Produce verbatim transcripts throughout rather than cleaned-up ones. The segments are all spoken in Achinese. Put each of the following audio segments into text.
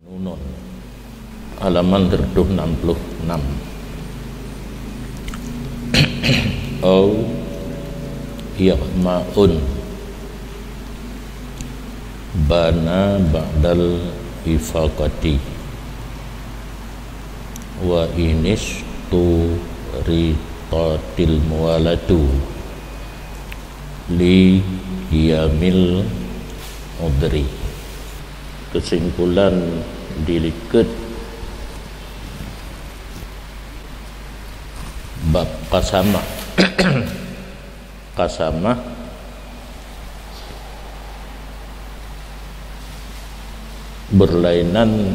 Nunun, halaman seratus enam puluh enam. Au ya'ma'un bana ba'dal ifaqati wa inistu ritatil muwalatu li qiyamil udri. Kesimpulan dilikot bab qasamah. Qasamah berlainan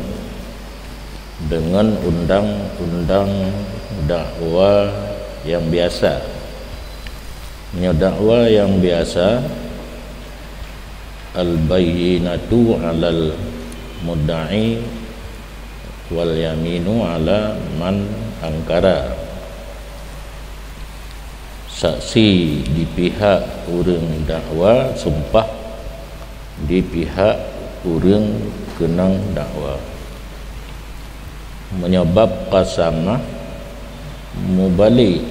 dengan undang-undang dakwa yang biasa. Nyoe dakwa yang biasa, al-bayyinatu 'alal mudda'i wal yaminu 'ala man angkara. Saksi di pihak ureuëng dakwa, sumpah di pihak ureuëng keunong dakwa. Meunyoe bab qasamah, mubalik,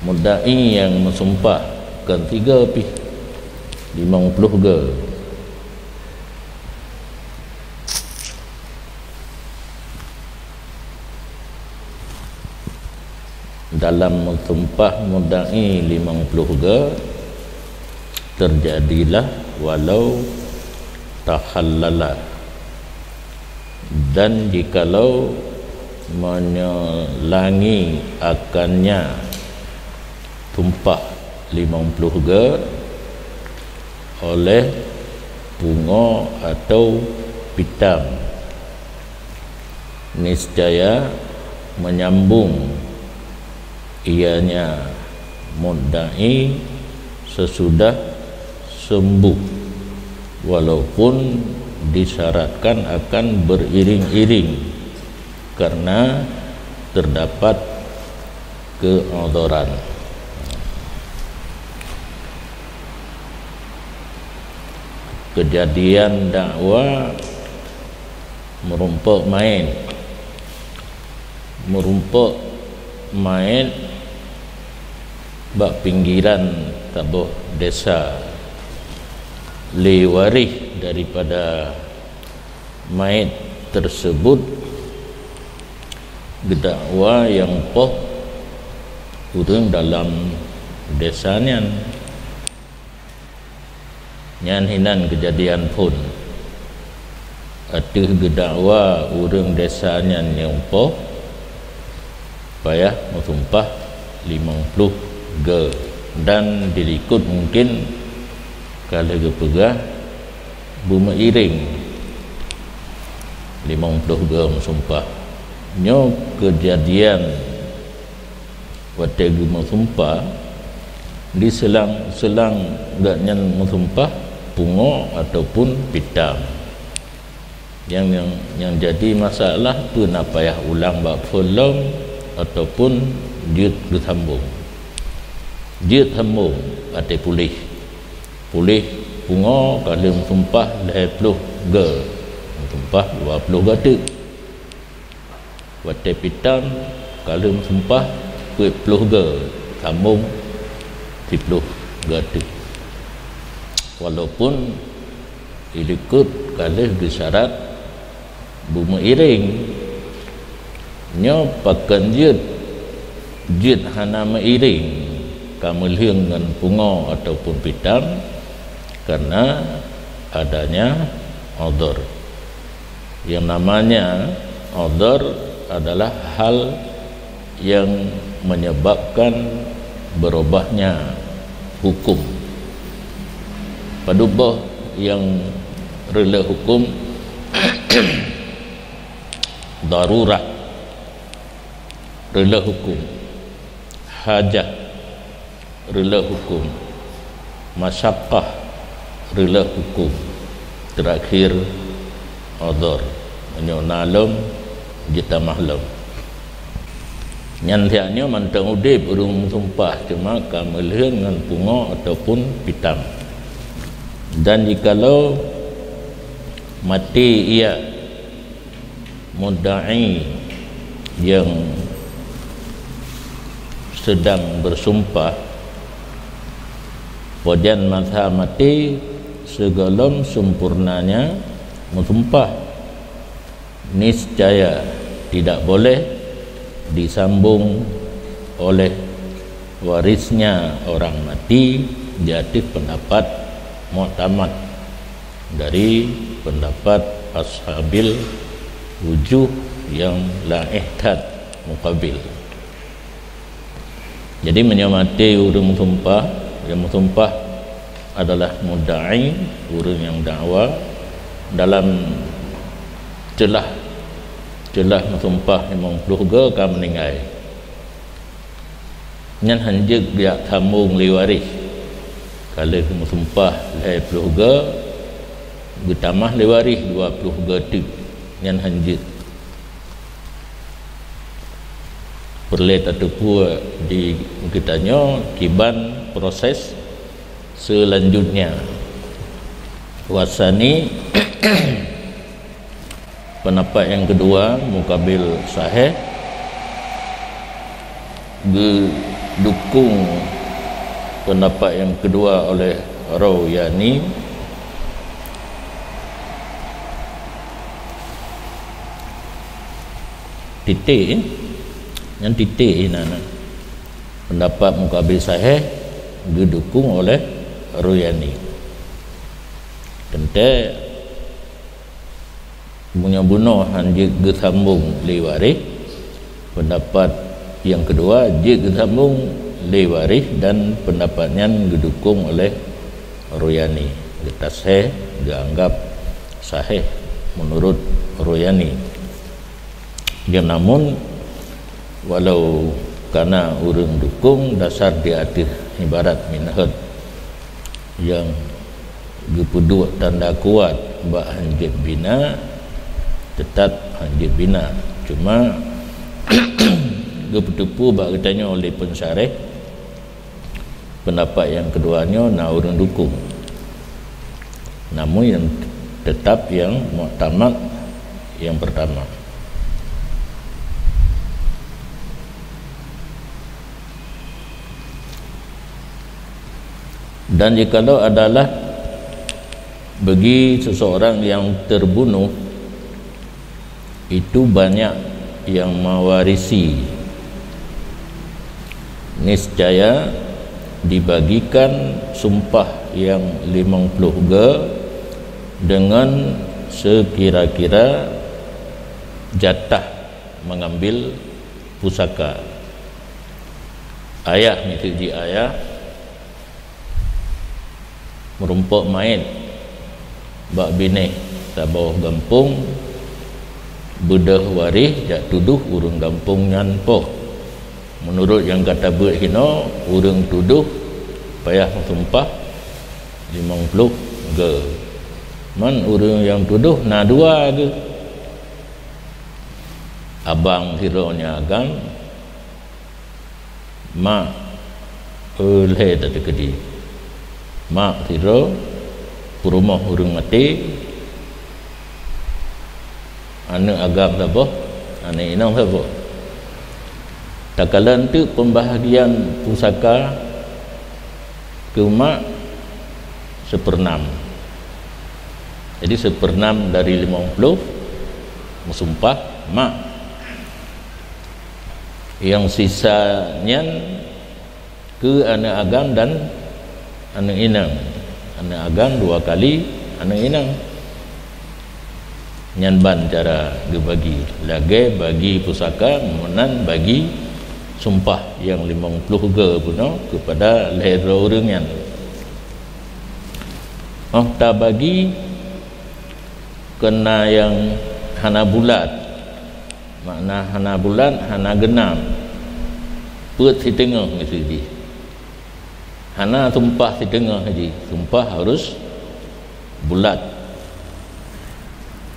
mudda'i nyang meusumpah kon tiga pih, limong ploh goe. Dalam meusumpah mudda'i limong ploh goe, teujadilah walau takhallala. Dan jikalau meunyelangi akannya sumpah limong ploh goe oleh pungo atau pitam, niscaya menyambung ianya mudda'i sesudah sembuh, walaupun disyaratkan akan beriring-iring karena terdapat keudhoran. Keujadian dakwa meurumpok manyét. Meurumpok manyét bak pinggiran saboh desa. Lé waréh daripada manyét teuseubut geudakwa nyang poh ureuëng dalam desa nyan. Nyan hinan keujadian phon. Ateueh geudakwa ureuëng desa nyan nyang poh, payah meusumpah limong ploh goe, dan dilikot mungken ka lheueh geupeugah beumeuiréng limong ploh goe meusumpah. Nyoe keujadian watée geumeusumpah, di seulang-seulang gobnyan meusumpah pungo ataupun pitam. Nyang, nyang, nyang jadi masalah peue na payah ulang bak phon lom ataupun jeuet geusambong. Jeuet sambong watée puléh. Puléh pungo ka lheueh meusumpah lhée ploh goe, meusumpah dua ploh goe teuk. Watée pitam ka lheueh meusumpah peuet ploh goe, sambong siploh goe teuk. Walaupun dilikot ka lheueh geusyarat beumeuiréng, nyoe pakon jeuet, jeuet hana meuiréng ka meulheueng ngon pungo ataupun pitam, karena adanya udhur. Yang namanya udhur adalah hal yang menyebabkan berubahnya hukum. Padub boh nyang reuloh hukum, darurat reuloh hukum, hajah reuloh hukum, masyakkah reuloh hukum, teurakhir udhur. Meunyoe na lom, jitamah lom. Nyan siat nyoe mantong udeb ureuëng meusumpah, cuma ka meulheueng ngon pungo ataupun pitam. Dan jikalau Maté ia, mudda'i yang sedang bersumpah, pajan masa maté sigohlom sempurnanya meusumpah, niscaya tidak boleh disambung oleh warisnya orang mati di atas pendapat muktamad dari pendapat ashabil wujuh yang la ihtad muqabil. Jadi, meunyoe maté ureuëng meusumpah, yang meusumpah adalah mudda'i, ureuëng nyang dakwa, dalam ceulah, ceulah meusumpah limong ploh goe ka meuninggai. Nyan hana jeuet geujak sambong lé waréh. Ka lheueh meusumpah lhée ploh goe, geutamah lé waréh dua ploh goe teuk. Nyan hana jeuet. Peureulée tateupeue di geutanyoe kiban proses seulanjutnya. Wasani, pendapat nyang keudua, muqabil sahih, geudukung pendapat nyang keudua oleh Ruyani. Titik, eh? Nyan titik inan. Pendapat muqabil sahih geudukung oleh Ruyani. Teuntée meunyoe bunoe hana jeuet geusambong lé waréh, pendapat nyang keudua jeuet geusambong lé waréh dan pendapat nyan geudukung oleh Ruyani, geutaseh, geuanggab sahih meunurot Ruyani. Namun, walau kana ureuëng dukung dasar di ateueh ibarat minhaj nyang geupeuduek tanda kuat bak hana jeuet bina, teutab hana jeuet bina. Cuma, geupeuteupeue bak geutanyoe lé peunsyarah, pendapat nyang keudua nyoe na ureuëng dukung, namun nyang teutab nyang muktamad nyang peurtama. Dan jikalau adalah bagi seseorang yang terbunuh, itu banyak yang mewarisi, niscaya dibagikan sumpah yang limong ploh goe dengan sekira-kira jatah mengambil pusaka. Ayah miseue jih ayah, meurumpok manyét bak binéh saboh gampông, beudôh waréh jak tudoh ureuëng gampông nyan poh. Meunurot nyang ka tabeuet hinoe, ureuëng tudoh payah meusumpah limong ploh goe. Man ureuëng nyang tudoh na dua geuh. Abang sidroe nyang agam, mak, eh, lhée tateukeudi. Mak sidroe, peurumoh ureuëng maté, aneuëk agam saboh, aneuëk inong saboh. Takalon teuk pembahagian pusaka keu mak, seperenam. Jadi, seperenam dari limong ploh meusumpah mak. Nyang sisa nyan keu aneuëk agam dan aneuëk inong. Aneuëk agam dua kali aneuëk inong. Nyan ban cara geubagi, lagée bagi pusaka, meunan bagi sumpah nyang limong ploh goe bunoe keupada lhée droe ureuëng nyan. Óh tabagi keu na nyang hana bulat, makna hana bulat, hana geunam, peuet siteungoh miseue jih. Hana sumpah siteungoh jih, sumpah harus bulat,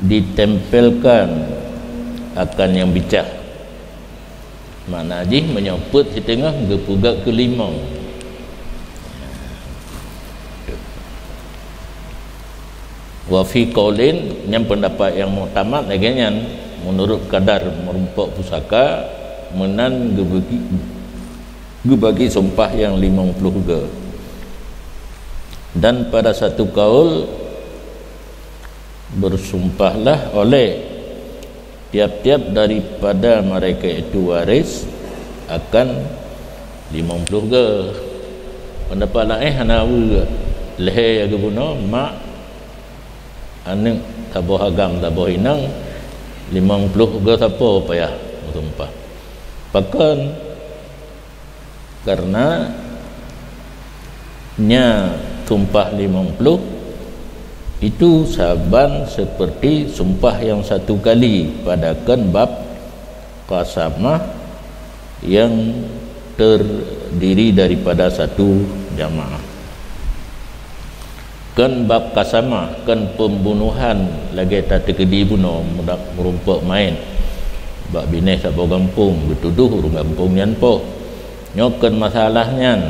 ditempelkan akan nyang bicah. Makna jih, meunyoe peuet siteungoh geupeugét keu limong. Wa fi qaulin, nyang peundapat nyang muktamad lagée nyan, meunurot kadar meurumpok pusaka, meunan geubagi, geubagi sumpah nyang limong ploh goe. Dan pada satu kaul, bersumpahlah oleh tiap-tiap daripada mereka itu waris akan limong ploh goe. Peundapat laén hana weueh, lhée nyang geubunoe, mak, aneuëk, saboh agam, saboh inong, limong ploh goe sapo payah meusumpah. Pakon? Karena nya sumpah limong ploh itu saban seperti sumpah yang satu kali pada kon bab qasamah yang terdiri daripada satu jamaah. Kon bab qasamah, kon peumbunohan lagée tateukeudi bunoe muda-, meurumpok manyét bak binéh saboh gampông, geutudoh ureuëng gampông nyan poh. Nyoe kon masalah nyan.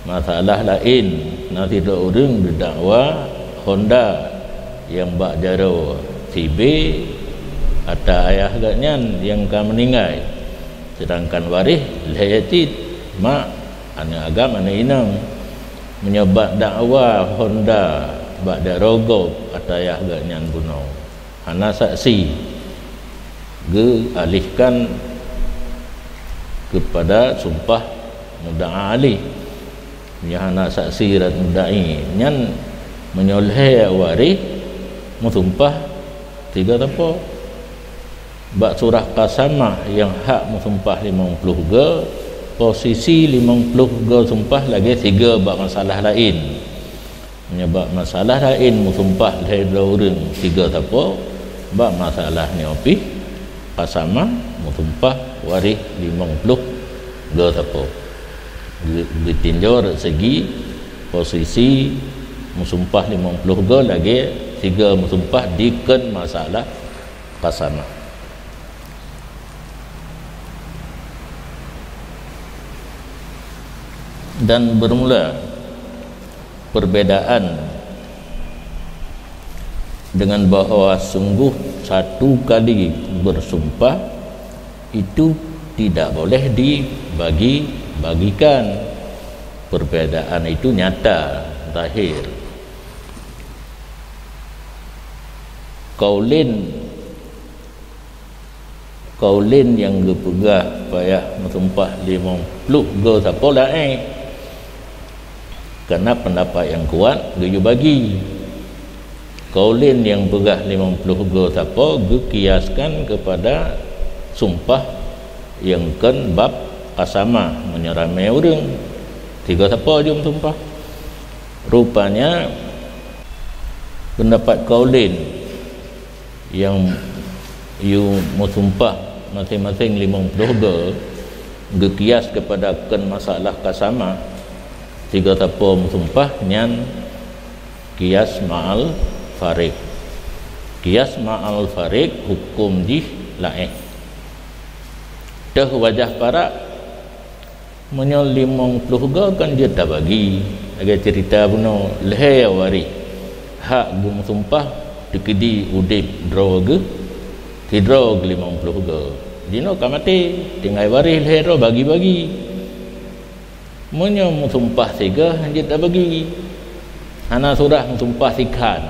Masalah laén, na sidroe ureuëng geudakwa honda nyang bak jaroe si B ata ayah gobnyan nyang ka meuninggai, seudangkan waréh lhée cit, mak, aneuëk agam, aneuëk inong. Meunyoe bak dakwa honda bak jaroe gob ata ayah gobnyan bunoe, hana saksi, geualihkan keupada sumpah mudda'a alaih. Meunyoe hana saksi rot mudda'i nyan, meunyoe lhée waréh meusumpah tiga teumpo. Bak surah qasamah nyang hak meusumpah limong ploh goe, posisi limong ploh goe sumpah lagée tiga bak masalah laén. Meunyoe bak masalah laén meusumpah lhée droe ureuëng tiga sapo, bak masalah nyoe pih qasamah meusumpah waréh limong ploh goe sapo. Geu-, geutinjau dari segi posisi meusumpah limong ploh goe lagée tiga meusumpah dikeue masalah qasamah. Dan bermula perbedaan dengan bahwa sungguh satu kali bersumpah itu tidak boleh dibagi-bagikan. Perbedaan itu nyata, zahir. Qaulin Qaulin nyang geupeugah payah meusumpah limong ploh goe sapo laén, karena peundapat nyang kuat geuyue bagi. Qaulin nyang peugah limong ploh goe sapo geukiaskan keupada sumpah nyang kon bab qasamah meunyoe ramé ureuëng. Tiga sapo jeuem sumpah. Rupanya peundapat qaulin nyang yue meusumpah maséng-maséng limong ploh goe geukias keupada kon masalah qasamah, tiga sapo meusumpah nyan kias ma'al fariq. Kias ma'al fariq huköm jih laén. Teuh wajah parak, meunyoe limong ploh goe kan jeuet tabagi, lagée ceurita bunoe lhée waréh hak geumeusumpah teukeudi udeb droe geuh, sidroe geuh limong ploh goe. Jinoe ka maté, tinggai waréh lhée droe bagi-bagi. Meunyoe meusumpah sigoe jeuet tabagi, hana surah meusumpah sikhan.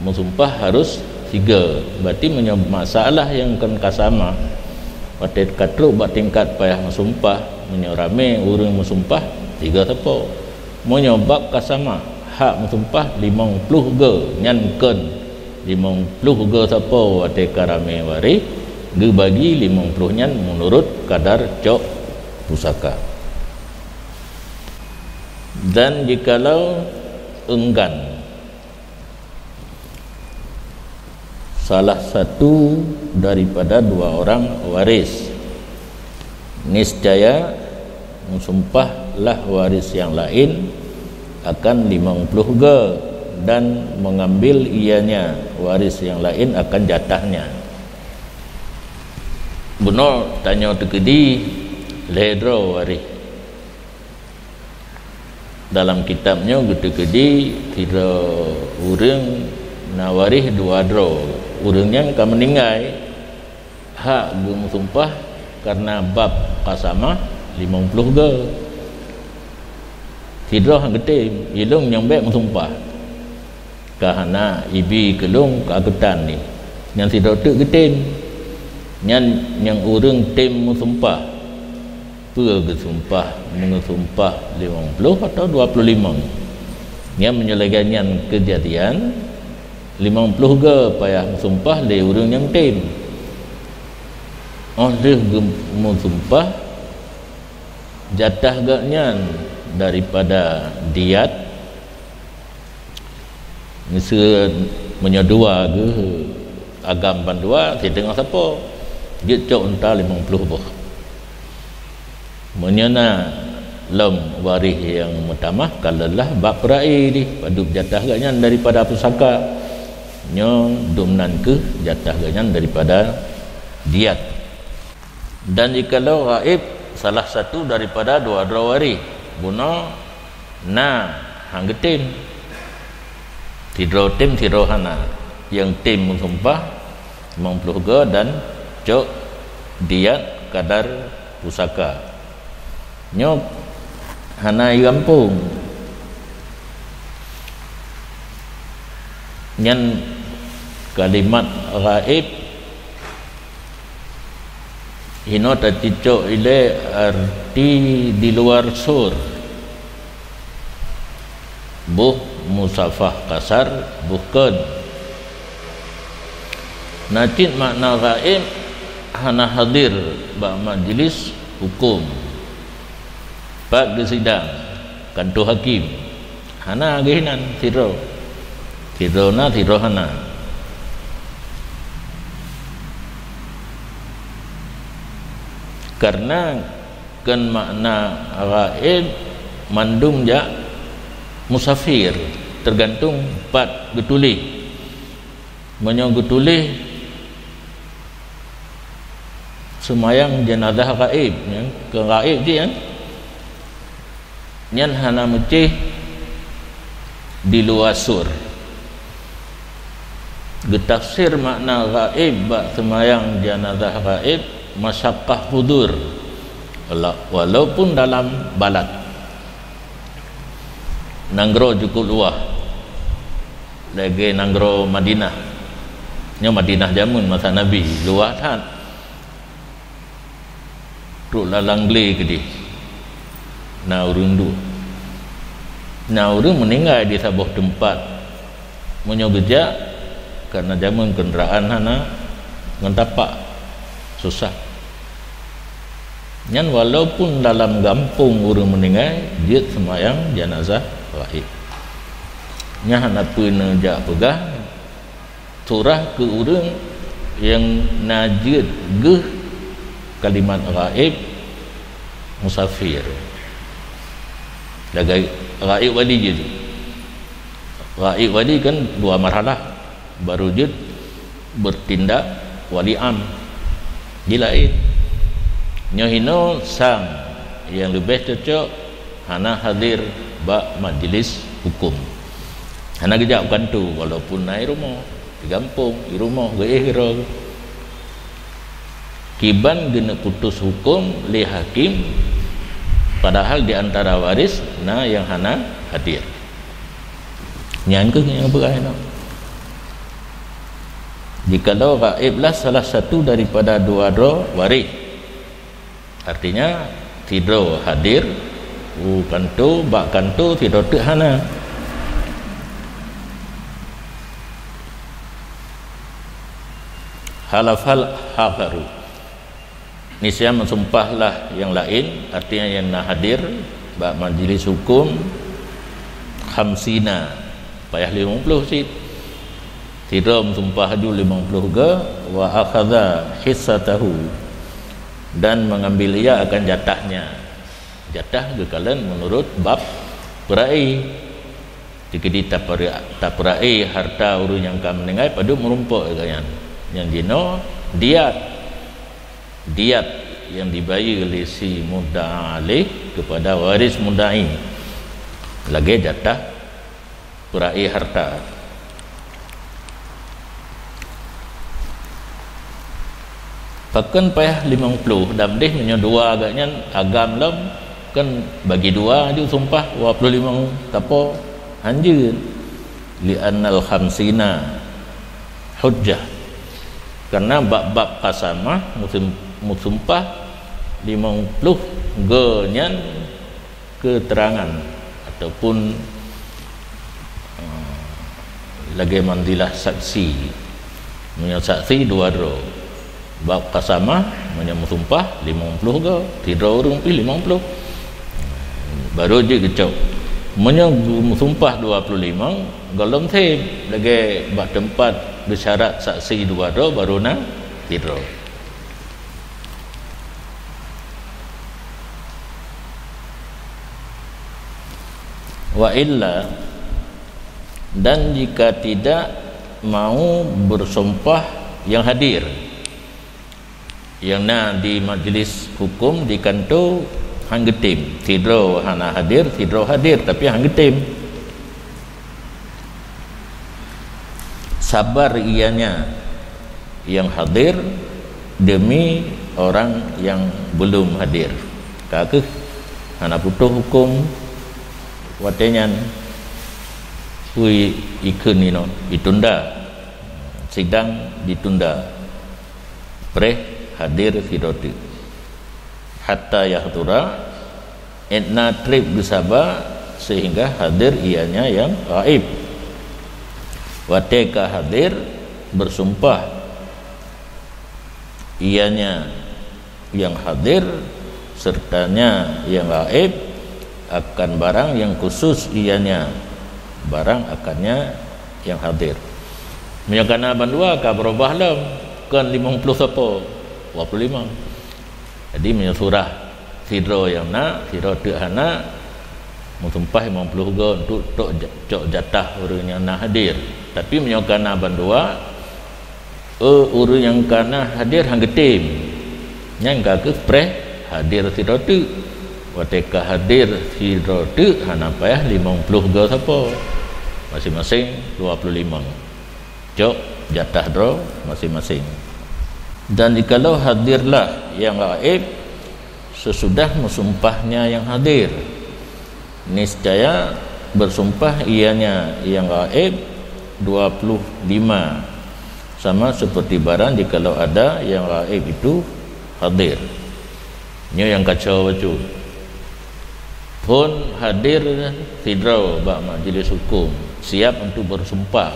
Meusumpah harus sigoe. Berarti meunyoe masalah nyang kon qasamah, watée ka trok bak tingkat payah meusumpah, meunyoe ramé ureuëng meusumpah, tiga sapo. Meunyoe bab qasamah, hak meusumpah limong ploh goe, nyan kon limong ploh goe sapo watée ka ramé waréh, geubagi limong ploh nyan meunurot kadar cok pusaka. Dan jikalau enggan salah satu daripada dua orang waris, niscaya meusumpahlah waris nyang laén akan limong ploh goe dan mengambil ianya waris nyang laén akan jatahnya. Bunoe tanyoe teukeudi lhée droe waréh. Dalam kitab nyoe geuteukeudi sidroe ureuëng na waréh dua droe. Ureuëng nyan ka meuninggai, hak geumeusumpah kareuna bab qasamah limong ploh goe. Sidroe han geutem, ilong nyang bék meusumpah. Ka hana ibi keu lôn ka geutan nyoe. Nyan sidroe teuk geutem. Nyan nyang ureuëng tem meusumpah. Peue geusumpah, meungesumpah limong ploh atau dua ploh limong? Nyan meunyoe lagée nyan keujadian, limong ploh goe payah meusumpah lé ureuëng nyang tem. Óh lheueh geumeusumpah, jatah geuh nyan daripada diat, miseue meunyoe dua geuh agam bandua, siteungoh sapo, jeuet cok unta limong ploh boh. Meunyoe na lom waréh nyang meutamah, ka lheueh bab peura'i dih, padub jatah geuh nyan daripada pusaka. Nyoe dum nan keuh jatah geuh nyan daripada diat. Dan jikalau gaéb salah satu daripada dua droe waréh, bunoe na han geutem, sidroe tem sidroe hana, nyang tem meusumpah limong ploh goe dan cok diat kadar pusaka. Nyoe hana igampông. Nyan kalimat gaéb hinoe tacicok ilée arti di luar sur. Boh musafah kasar, boh kon. Na cit makna gaéb hana hadir bak majlis huköm, pat geusidang, kantô hakém. Hana geuh nan sidroe. Sidroe na, sidroe hana. Kareuna kon makna gaéb mandum jak musafir, teugantung pat geutuléh. Meunyoe geutuléh seumayang jeunazah gaéb, nyan keu gaéb jih, nyan, nyan hana meucéh di luwa sur. Geutafsir makna gaéb bak seumayang jeunazah gaéb, masyakkah hudur, wala-, walaupun dalam balad. Nanggroe jukuk luwah, lagée nanggroe Madinah. Nyoe Madinah jameun masa Nabi, luwah that. Trok lalang glé keudeh na ureuëng duek. Na ureuëng meuninggai di saboh teumpat. Meunyoe geujak, kareuna jameun keundaraan hana, ngon tapak, susah. Nyan walaupun dalam gampông ureuëng meuninggai, jeuet seumayang jeunazah gaéb. Nyan hana peue neujak peugah, surah keu ureuëng nyang na jeuet geuh kalimat gaéb, musafir. Lagée gaéb wali jeuet. Gaéb wali kan dua marhalah, baru jeuet beutindak wali am. Di laén. Nyoe hinoe sang nyang leubeh cocok hana hadir bak majlis huköm. Hana geujak u kantô walaupun na i rumoh, di gampông, i rumoh, geuéh keudroe. Kiban geuneuk putus huköm lé hakém, padahal di antara waréh na nyang hana hadir. Nyan keuh nyang peugah inoe. Jikalau gaéb lah salah satu daripada dua droe waréh, artinya, sidroe hadir u kantô, bak kantô sidroe teuk hana. Halafal akharu. Niscaya meusumpahlah nyang laén, artinya nyang na hadir bak majlis huköm, khamsina, payah limong ploh cit. Sidroe meusumpah laju limong ploh goe, wa akhadha hissatahu, dan mengambil ia akan jatahnya. Jatah geukalon meunurot bab peura'i. Jikeudi tapera-, tapeura'i harta ureuëng nyang ka meuninggai, padub meurumpok lagée nyan. Nyang jinoe diat. Diat nyang dibayeue lé si mudda'a alaih keupada waréh mudda'i. Lagée jatah peura'i harta. Pakon payah limong ploh, dan deh meunyoe dua geuh nyan agam lom, kan bagi dua ju sumpah dua ploh limong tapo, hanjeuet. Li'annal khamsina hujjah. Karena bab-bab qasamah musim, musumpah limong ploh geuh nyan keterangan ataupun, eh, lagée manzilah saksi. Meunyoe saksi dua droe, bab qasamah, meunyoe meusumpah limong ploh goe, sidroe ureuëng pih limong ploh. Baru jeuet geucok. Meunyoe meusumpah dua ploh limong, gohlom seb lagée bak teumpat beusyarat saksi dua droe baru na sidroe. Wa illa, dan jika tidak mau bersumpah yang hadir, yang na di majlis hukum di kanto han geutem, sidroe hana hadir, sidroe hadir tapi han geutem. Sabar ianya yang hadir demi orang yang belum hadir. Ka kheueh hana putôh hukum watée nyan. Ui ikheun inoe, ditunda. Sidang ditunda. Preh hadir sidroe teuk. Hatta yahdura, étna treb geusaba sehingga hadir ianya yang gaib. Watée ka hadir, bersumpah ianya yang hadir sertanya yang gaib akan barang yang khusus ianya barang akannya yang hadir. Meunyoe kana bandua ka beurubah lom, kon limong ploh sapo, dua puluh lima. Jadi meunyoe surah sidroe nyang na, sidroe teuk hana, meusumpah limong ploh goe untuk tok ja-, cok jatah ureuëng nyang na hadir. Tapi meunyoe kana bandua, eh, ureuëng nyang kana hadir han geutem, nyan ka kheueh preh hadir sidroe teuk. Watée ka hadir sidroe teuk hana payah limong ploh goe sapo, masing-masing dua puluh lima. Cok jatah droe masing-masing. Dan jikalau hadirlah yang gaib sesudah meusumpahnya yang hadir, niscaya bersumpah ianya yang gaib dua puluh lima, sama seperti barang jikalau ada yang gaib itu hadir. Nyoe nyang kaco bacut. Phon hadir sidroe bak majlis hukum, siap untuk bersumpah.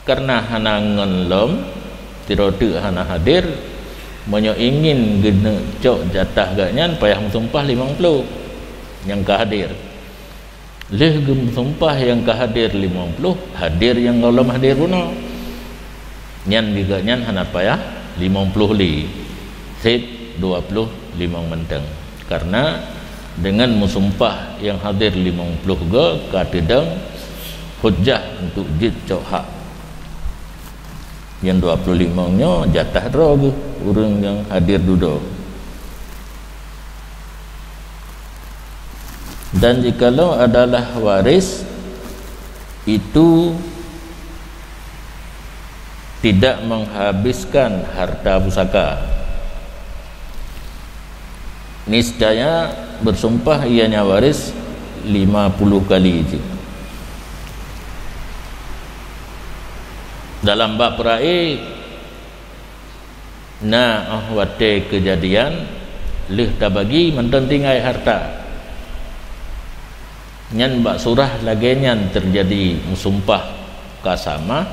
Karena hana ngon lom, sidroe teuk hana hadir, meunyoe ingin geuneuk cok jatah geuh nyan, payah meusumpah limong ploh nyang ka hadir. Lheueh geumeusumpah nyang ka hadir limong ploh, hadir nyang gohlom hadir bunoe. Nyan geuh nyan hana payah limong ploh lé, seb dua puluh limong mantong. Karena dengan meusumpah nyang hadir limong ploh goe ka teudong hujah untuk jeuet cok hak. Nyang dua puluh limong nyoe jatah droe geuh ureuëng nyang hadir dudoe. Dan jikalau adalah waris itu tidak menghabiskan harta pusaka, niscaya bersumpah ianya waris lima puluh kali jih. Dalam bab peura'i, na óh watée keujadian lheueh tabagi mantong tinggai harta. Nyan bak surah lagée nyan teujadi meusumpah kasamah,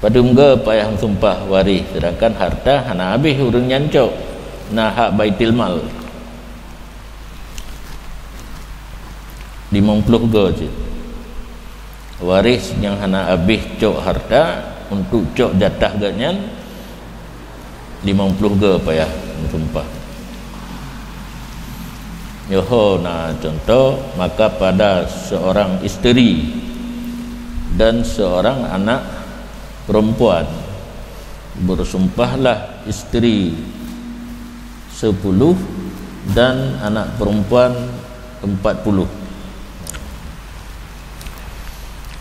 padum goe payah meusumpah waréh, seudangkan harta hana habéh ureuëng nyan cok, na hak baitul mal. Limong ploh goe cit. Waréh nyang hana habéh cok harta untuk cok jatah geuh nyan, limong ploh goe payah meusumpah. Nyoe na contoh, maka pada seorang isteri dan seorang anak perempuan, bersumpahlah isteri sepuluh dan anak perempuan empat puluh.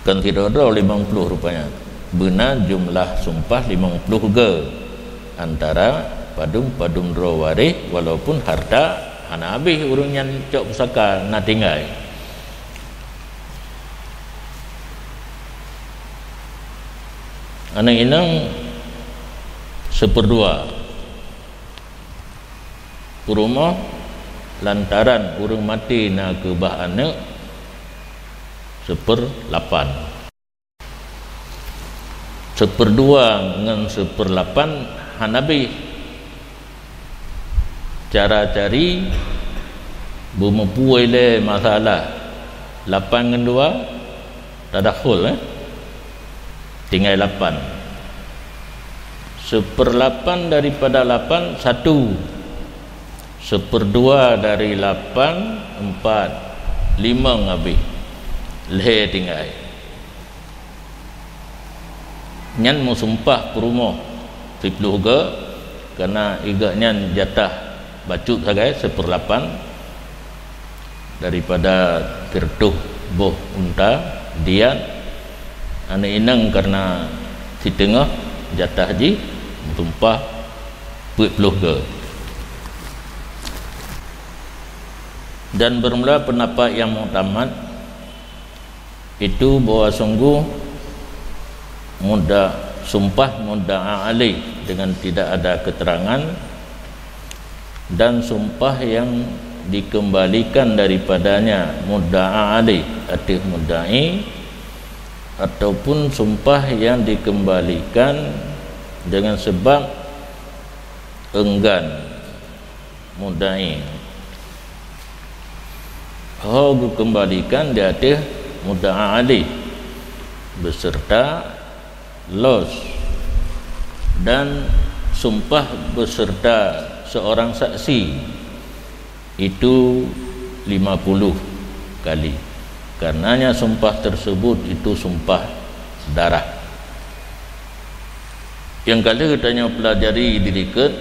Kon sidroe-droe limong ploh rupanya. Beuna jumlah sumpah limong ploh goe. Antara padum-padum droe waréh, walaupun harta hana habéh, ureuëng nyan cok pusaka na tinggai. Aneuk inong seupeurdua. Peurumoh lantaran ureuëng maté na keubah aneuk seupeurlapan. Seupeurdua ngon seupeurlapan hana beh. Cara cari beumeupeue lé masalah lapan ngon dua tadakhul, eh? Tinggai lapan. Seupeurlapan daripada lapan, satu. Seupeurdua dari lapan, empat. Limong habéh. Lhée tinggai. Nyan meusumpah peurumoh siploh goe, kareuna i gobnyan jatah bacut sagai, seupeurlapan daripada siratoh boh unta diat. Aneuk inong kareuna siteungoh jatah jih, meusumpah peuet ploh goe. Dan bermula pendapat yang muktamad, itu bahwa sungguh mudda-, sumpah mudda'a alaih dengan tidak ada keterangan dan sumpah yang dikembalikan daripadanya mudda'a alaih ateueh mudda'i, ataupun sumpah yang dikembalikan dengan sebab enggan mudda'i ho geukeumbalikan di ateueh mudda'a alaih beserta los dan sumpah beserta seorang saksi itu lima puluh kali. Karenanya sumpah tersebut itu sumpah darah. Nyang ka lheueh tanyoe peulajari di likot,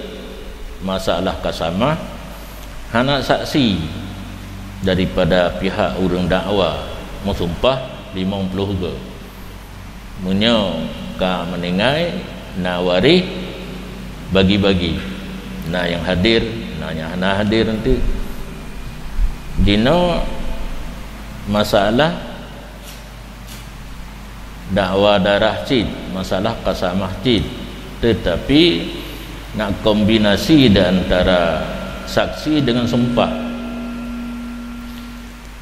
masalah kasamah, hana saksi daripada pihak ureuëng dakwa meusumpah limong ploh goe. Meunyoe ka meuninggai, na waréh bagi-bagi. Na nyang hadir, na nyang hana hadir nanti. Jinoe masalah dakwa darah cit, masalah kasamah cit, tetapi na kombinasi di antara saksi dengan sumpah.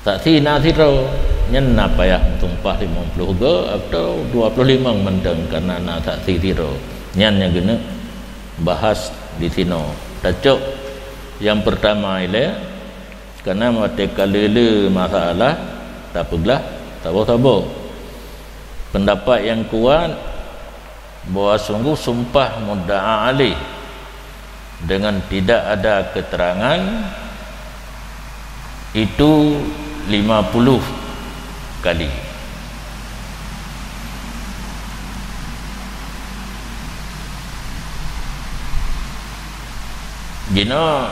Saksi na sidroe, nyan na payah meusumpah limong ploh goe atau dua ploh limong mantong, kareuna na saksi sidroe. Nyan nyang geuneuk bahas di sinoe. Tacok nyang peurtama ilée, kareuna watée ka le-le masalah tapeuglah saboh-saboh. Pendapat nyang kuat bahwa sungguh sumpah mudda'a alaih dengan tidak ada keterangan itu lima puluh kali. Jinoe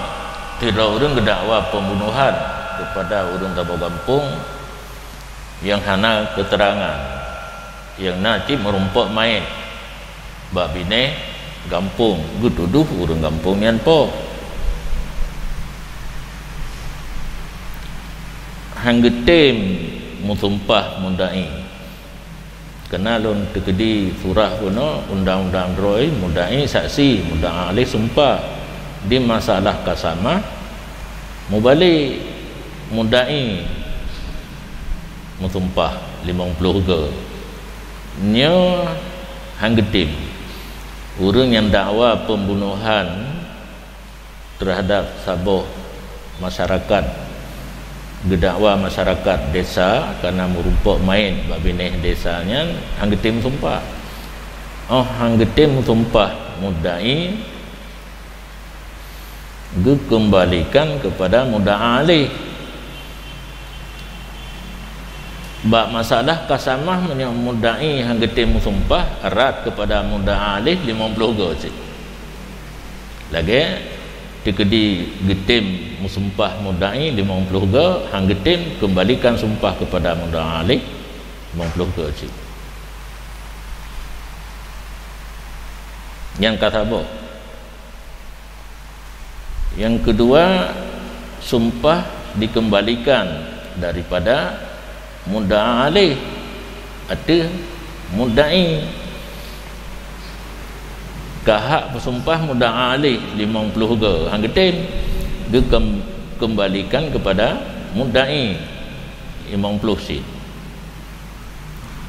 sidroe ureuëng geudakwa pembunuhan kepada ureuëng saboh gampông nyang hana keterangan, nyang na cit meurumpok manyét bak binéh gampông, geutudoh ureuëng gampông nyan po. Han geutem meusumpah mudda'i. Keunan lôn teukeudi surah bunoe undang-undang droe mudda'i saksi, mudda'a alaih sumpah. Di masalah kasamah, mubalek mudda'i meusumpah limong ploh goe. Nyoe han geutem. Ureuëng nyang dakwa pembunuhan terhadap saboh masyarakat, geudakwa masyarakat desa kareuna meurumpok manyét bak binéh desa nyan, han geutem meusumpah. Óh han geutem meusumpah mudda'i, geukeumbalikan keupada mudda'a alaih. Bak masalah kasamah, meunyoe mudda'i han geutem meusumpah, rot keupada mudda'a alaih limong ploh goe cit. Lagée teukeudi geutem meusumpah mudda'i limong ploh goe, han geutem keumbalikan sumpah keupada mudda'a alaih Limong ploh goe cit. Nyang ka saboh. Yang kedua, sumpah dikembalikan daripada mudda'a alaih ateueh mudda'i. Ka hak peusumpah mudda'a alaih limong ploh goe, han geutem, geukem-, kembalikan kepada mudda'i limong ploh cit.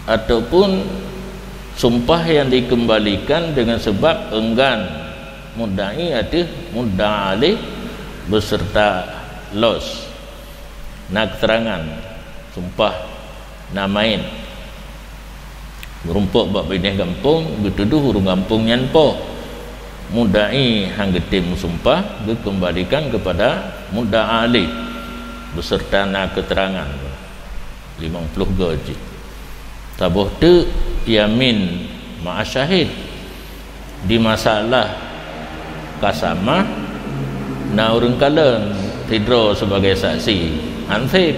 Ataupun sumpah yang dikembalikan dengan sebab enggan mudda'i ateueh mudda'a alaih beserta los, na keterangan, sumpah na mait, meurumpok bak binéh gampông, geutudoh ureuëng gampông nyan poh. Mudda'i han geutem meusumpah, geukeumbalikan keupada mudda'a alaih beserta na keterangan. Limong ploh goe cit. Saboh teuk yamin ma'a syahid. Di masalah kasamah, na ureuëng kalon sidroe sibagai saksi, anseb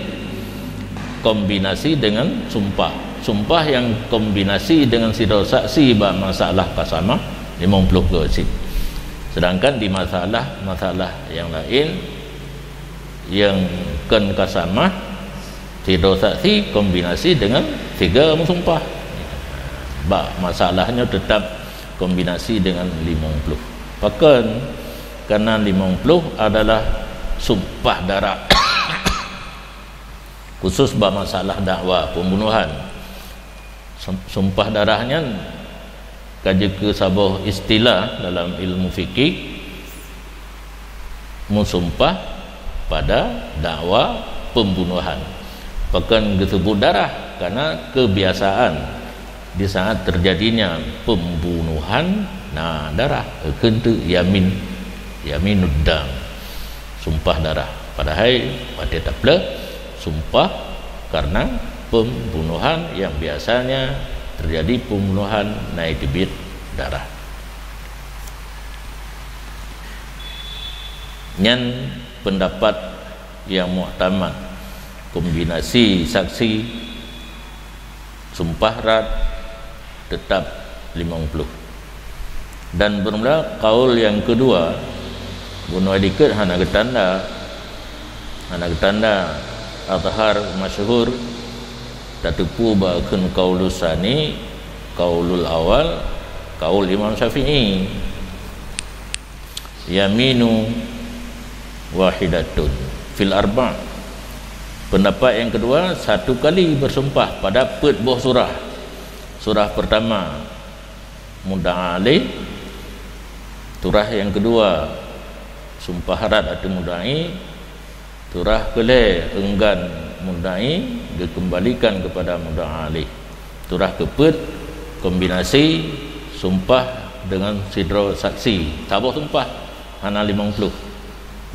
kombinasi dengan sumpah. Sumpah yang kombinasi dengan sidroe saksi bak masalah kasamah, limong ploh goe cit. Sedangkan di masalah-masalah yang lain, yang kon kasamah, sidroe saksi kombinasi dengan tiga meusumpah. Bak masalah nyoe tetap kombinasi dengan limong ploh. Pakon? Karena limong ploh adalah sumpah darah. Khusus bak masalah dakwa pembunuhan. Sum-, sumpah darah nyan ka jeuet keu saboh istilah dalam ilmu fikih, meusumpah pada dakwa pembunuhan. Pakon geuseubut darah? Karena kebiasaan di saat terjadinya pembunuhan na darah, kheun teuk yamin, yaminud dam, sumpah darah. Padahai watée tapeuleueh, sumpah karena pembunuhan yang biasanya terjadi pembunuhan na teubiet darah. Nyan pendapat yang muktamad, kombinasi saksi, sumpah rot, tetap limong ploh. Dan bermula kaul yang kedua, bunoe dikeue hana geutanda, hana geutanda, azhar masyhur, tateupeue bak kheun kaulus tsani, kaulul awal, kaul Imam Syafi'i. Yaminu wahidatun fil arba'. Pendapat yang kedua, satu kali bersumpah pada peuet boh surah. Surah pertama, mudda'a alaih. Surah yang kedua, sumpah rot ateueh mudda'i. Surah keulhée, enggan mudda'i, geukeumbalikan keupada mudda'a alaih. Surah keupeuet, kombinasi sumpah deungon sidroe saksi. Saboh sumpah, hana limong ploh.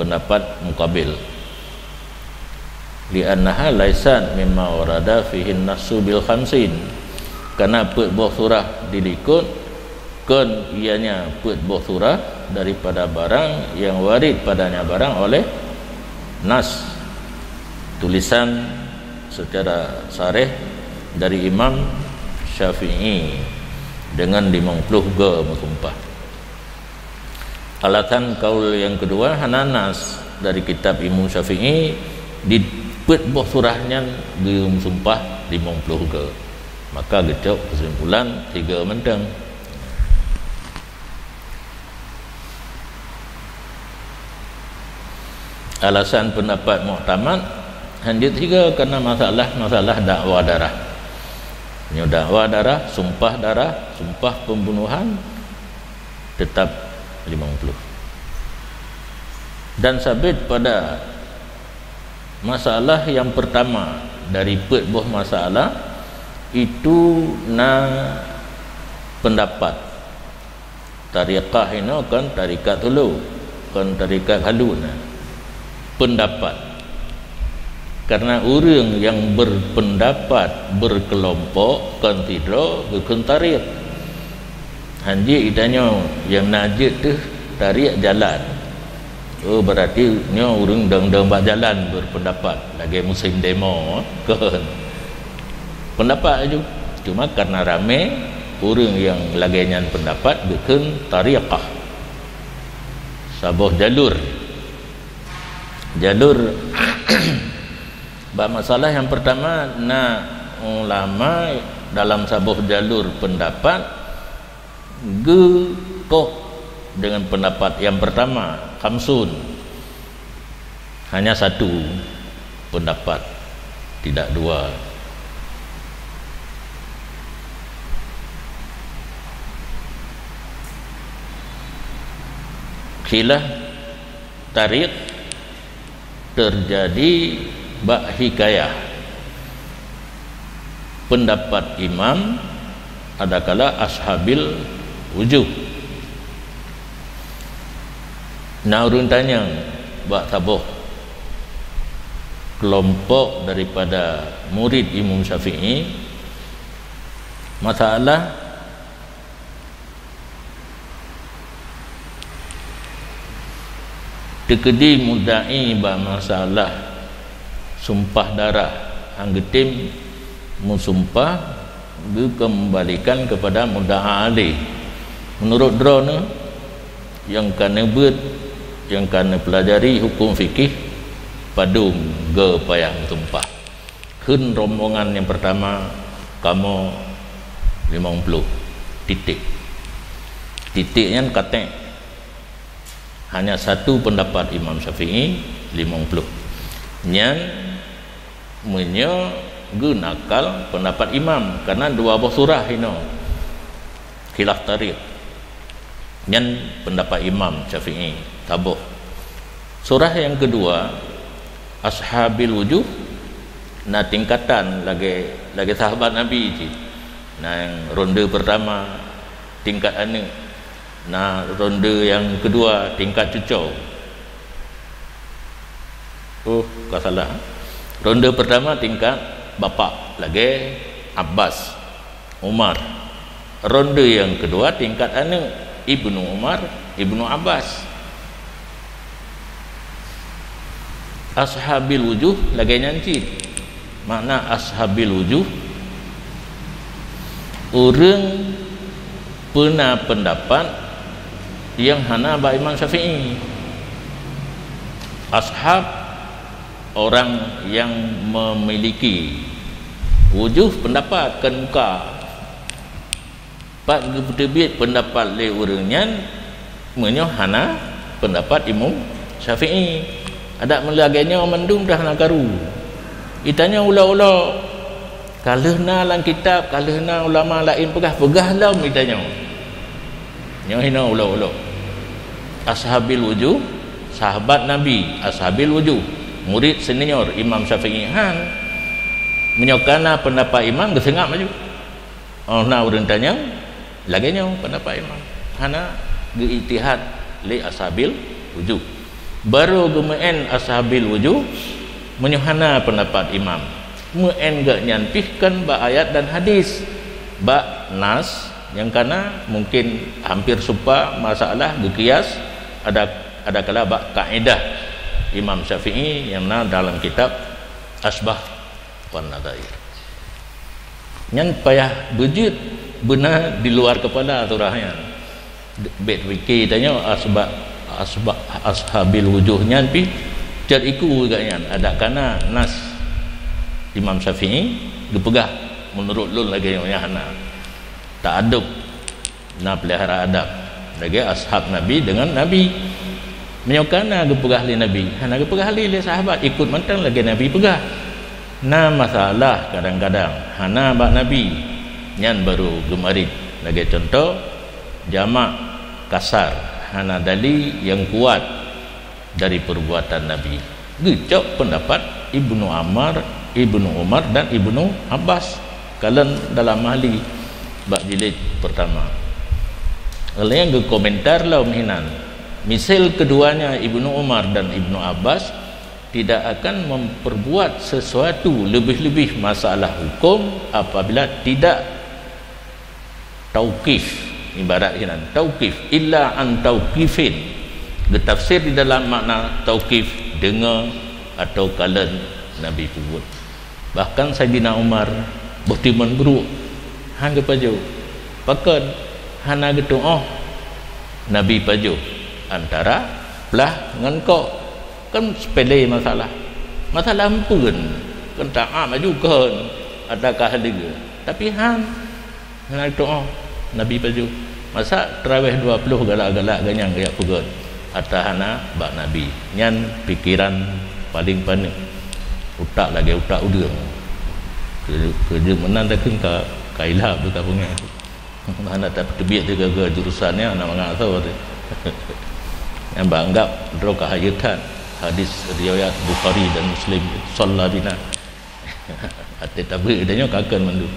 Pendapat mukabil. Li'annaha laisat mimma warada fihin nassu bil khamsin. Karena peuet boh surah di likot kon ianya peuet boh surah daripada barang yang warid padanya barang oleh nas, tulisan secara sareh dari Imam Syafi'i dengan limong ploh goe meusumpah. Alasan kaul yang kedua hana nas dari kitab Imam Syafi'i di peuet boh surah nyan geumeusumpah limong ploh goe. Maka geucok keusimpulan tiga mantong. Alasan pendapat muktamad, hanjeuet tiga karena masalah-masalah dakwa darah. Nyoe dakwa darah, sumpah darah, sumpah pembunuhan, tetap limong ploh. Dan sabit pada masalah yang pertama dari peuet boh masalah, itu na pendapat. Tariqah inoe kon tarikat hulu, kon tarikat halu na. Pendapat. Karena ureuëng nyang berpendapat berkelompok kon sidroe geukheun tariq. Hanjeuet geutanyoe nyang na jeuet teuh tariq jalan. Oh, berarti nyoe ureuëng dong-dong bak jalan berpendapat lagée musim demo, kon. Pendapat laju. Cuma karena ramé ureuëng nyang lagée nyan pendapat, geukheun tariqah. Saboh jalur. Jalur bak masalah nyang pertama, na ulama dalam saboh jalur pendapat geukoh dengan pendapat yang pertama, khamsun. Hanya satu pendapat, tidak dua. Khilaf tariq terjadi bak hikayah pendapat imam, adakala ashabil wujuh. Na ureuëng tanyong bak saboh kelompok daripada murid Imam Syafi'i, masalah teukeudi mudda'i bak masalah sumpah darah, han geutem meusumpah geukeumbalikan keupada mudda'a alaih. Meunurot droeneuh, nyang ka neubeuet, nyang ka neupeulajari huköm fikih, padum geu payah meusumpah? Kheun rombongan nyang pertama, kamoe limong ploh, titik. Titik nyan katék. Hanya satu pendapat Imam Syafi'i, limong ploh. Nyan meunyoe geunakal pendapat imam, karena dua boh surah inoe khilaf tariq. Nyan pendapat Imam Syafi'i, taboh. Surah nyang keudua, ashabil wujuh, na tingkatan lagée, lagée sahabat Nabi cit. Na nyang ronde pertama tingkat aneuëk, na ronde nyang keudua tingkat cucoe. Oh, ka salah. Ronde pertama tingkat bapak, lagée Abbas, Umar. Ronde nyang keudua tingkat aneuëk, Ibnu Umar, Ibnu Abbas. Ashabil wujuh lagée nyan cit. Makna ashabil wujuh, ureuëng peuna pendapat nyang hana bak Imam Syafi'i. Ashab, orang yang memiliki, wujuh, pendapat, kon muka. Pat geupeuteubiet pendapat lé ureuëng nyan meunyoe hana pendapat Imam Syafi'i. Adak meulagée nyoe mandum dah na karu. Itanyong ulok-ulok, ka lheueh na lam kitab, ka lheueh na ulama laén peugah, peugah lom itanyong. Nyoe hinoe ulok-ulok. Ashabil wujuh, sahabat Nabi, ashabil wujuh, murid senior Imam Syafi'i, han. Meunyoe ka na pendapat imam, geuseungab laju. Oh, na ureuëng tanyong, lagée nyoe pendapat imam. Hana geuijtihad lé ashabil wujuh. Barô geumeu'en ashabil wujuh meunyoe hana pendapat imam. Meu'en geuh nyan pih kon bak ayat dan hadis. Bak nas nyang ka na mungkin hampir serupa masalah geukias, ada, adakala bak kaidah Imam Syafi'i nyang na dalam kitab Asbah wan Nadhair. Nyan payah beujeuet beuna di luar keupala surah nyan. Bèk pike tanyoe asba-, asba-, ashabil wujuh nyan pih cot iku geuh nyan, adak kana nas Imam Syafi'i geupeugah, meunurot lôn lagèe nyoe nyan hana. Ta'adub. Na peulihara adab lagèe ashab Nabi deungon Nabi. Meunyoe kana geupeugah lé Nabi, hana geupeugah lé, lé sahabat, ikot mantong lagèe Nabi peugah. Na masalah kadang-kadang hana bak Nabi, nyan barô geumarit. Lagèe cuntoh, jamak kasar, hana dali nyang kuat dari perbuatan Nabi. Geucok pendapat Ibnu Ammar, Ibnu Umar dan Ibnu Abbas, kalon dalam Mahli bak jilid pertama. Lheueh nyan geukomentar lom hinan. Misal keduanya Ibnu Umar dan Ibnu Abbas tidak akan memperbuat sesuatu lebih-lebih masalah hukum apabila tidak tauqif, ibarat hinan, tauqif, illa an tauqifin. Geutafsir di dalam makna tauqif, deungoe atau kalon Nabi peubuet. Bahkan Saidina Umar Boh timon bruek han geupajoh. Pakon? Hana geutuoh Nabi pajoh antara plah ngon kok. Kan sepele masalah. Masalah empeuen, kan taat maju kon, atawa ka haleue. Tapi han, hana geutuoh Nabi pajoh. Masa teurawéh dua ploh galak-galak ganyang geujak peugöt, ata hana bak Nabi. Nyan pikeran paleng paneuk. Utak lagèe utak udeueng. Keu-, keujeumeunan takheun ka, ka ilap teuka peungéh. Hana tateubiet teuka keu jurusan nyan, hana mangat asoe teuh. Nyan bak anggap droe ka hayeu that. Hadis riwayat Bukhari dan Muslim, "Shalla bina." Até tabeuet geutanyoe ka kon mandum.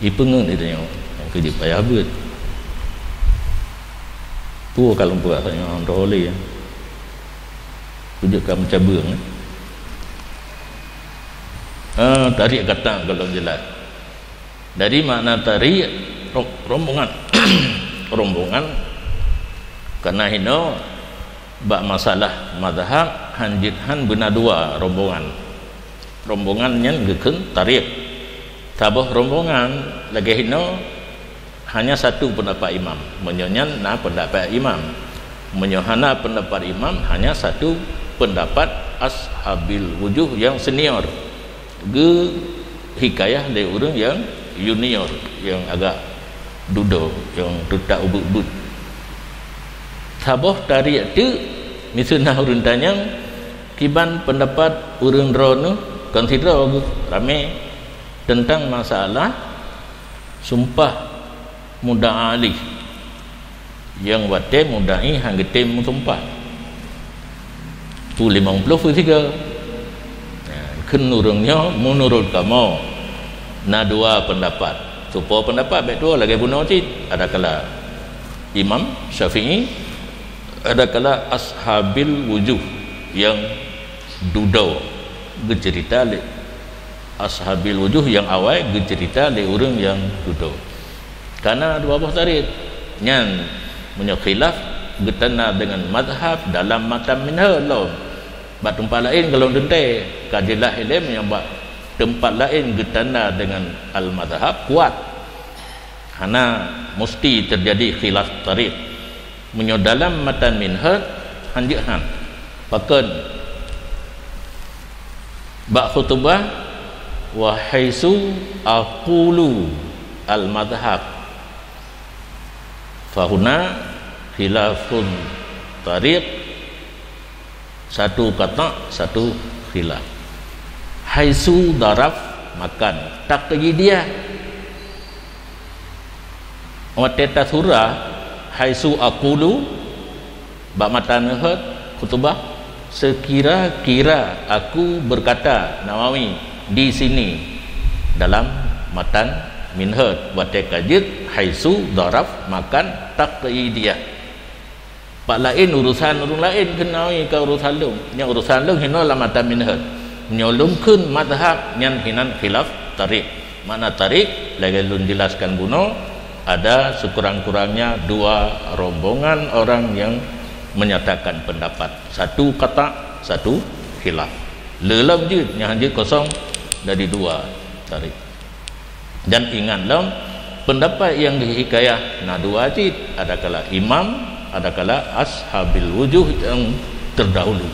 Ipeungeut geutanyoe, nyang keu jeuet payah beuet. Peue ka lôn peugah tanyoe hana teuhôi lé, ya. Peue jeuet ka meucabeueng, ya. Ah, tarék kata gohlom jeulaih. Jadi makna tarék ro-, rombongan. Rombongan, karena hinoe bak masalah mazhab han jeuet han beuna dua rombongan. Rombongan nyan geukheun tarék. Saboh rombongan lagèe hinoe hanya satu pendapat imam. Meunyoe nyan na pendapat imam. Meunyoe hana pendapat imam, hanya satu pendapat ashabil wujuh nyang senior. Geuhikayah lé ureueng nyang junior, nyang agak dudoe, nyang teutak ubit-ubit. Saboh tarék teuk, miseue na ureueng tanyong, kiban pendapat ureueng droeneuh, kon sidroe geuh, ramé, teuntang masalah sumpah mudda'a alaih. Nyang watèe mudda'i han geutem meusumpah. Peue limong ploh peue sigoe. Nah, kheun ureueng nyoe, meunurot kamoe na dua pendapat. Soe po pendapat bèk tuwoe lagèe bunoe cit. Adakala Imam Syafi'i, adakala ashabil wujuh nyang dudoe geuceurita lé ashabil wujuh nyang awai geuceurita lé ureueng nyang dudoe. Kana dua boh tarék. Nyan, meunyoe khilaf geutanda deungon mazhab dalam matan minhaj lom. Bak teumpat laén gohlom teuntèe, ka jeulaih ilèe meunyoe bak teumpat laén geutanda deungon al-mazhab kuat. Hana musti teujadi khilaf tarék. Meunyoe dalam matan minhaj, han jeuet han. Pakon? Bak khutubah, "Wa haitsu aqulu al-madhhab, fahuna khilafun tariq," satu kata, satu khilaf. Haitsu dharaf makan, taqyidiyah. Watèe tasurah, "Haitsu aqulu," bak matan minhaj khutubah, "Sekira-kira aku berkata," Nawawi, "di sini," dalam matan minhaj, watèe ka jeuet haitsu dharaf makan taqyidiyah. Pat laén urusan ureueng laén keunoe ka urusan lôn. Nyan urusan lôn hinoe lam matan minhaj. Nyoe lôn kheun mazhab nyan hinan khilaf tariq. Makna tariq, lagèe lôn jelaskan bunoe, ada sekurang-kurangnya dua rombongan orang yang menyatakan pendapat. Satu kata, satu khilaf. Le lom jeuet, nyan jeuet kosong dari dua tariq. Dan ingat lom, pendapat nyang geuhikayah na dua cit, adakala imam, adakala ashabil wujuh nyang terdahulu.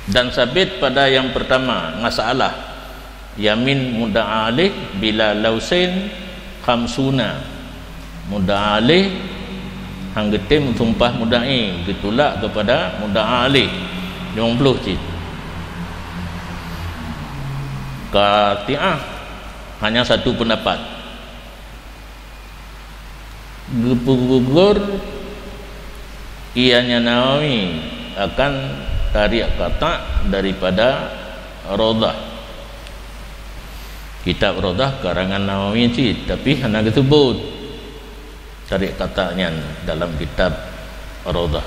Dan sabit pada yang pertama, masalah yamin mudda'a alaih bila lausin khamsuna. Mudda'a alaih han geutem sumpah mudda'i, geutulak keupada mudda'a alaih, limong ploh cit. Qati'ah hanya satu pendapat. Geupeugugur ianya Nawawi akan tariq kata' daripada Raudhah. Kitab Raudhah karangan Nawawi cit, tapi hana geuseubut tariq kata' nyan dalam kitab Raudhah.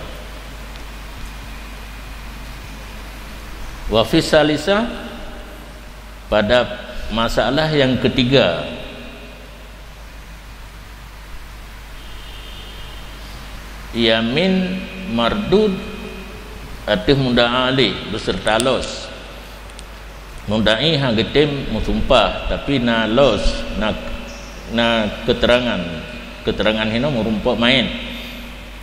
Wa fis salisah, pada masalah yang ketiga, yamin mardud ateueh mudda'a alaih beserta los. Mudda'i han geutem meusumpah, tapi na los, na, na keterangan. Keterangan hinoe meurumpok maén.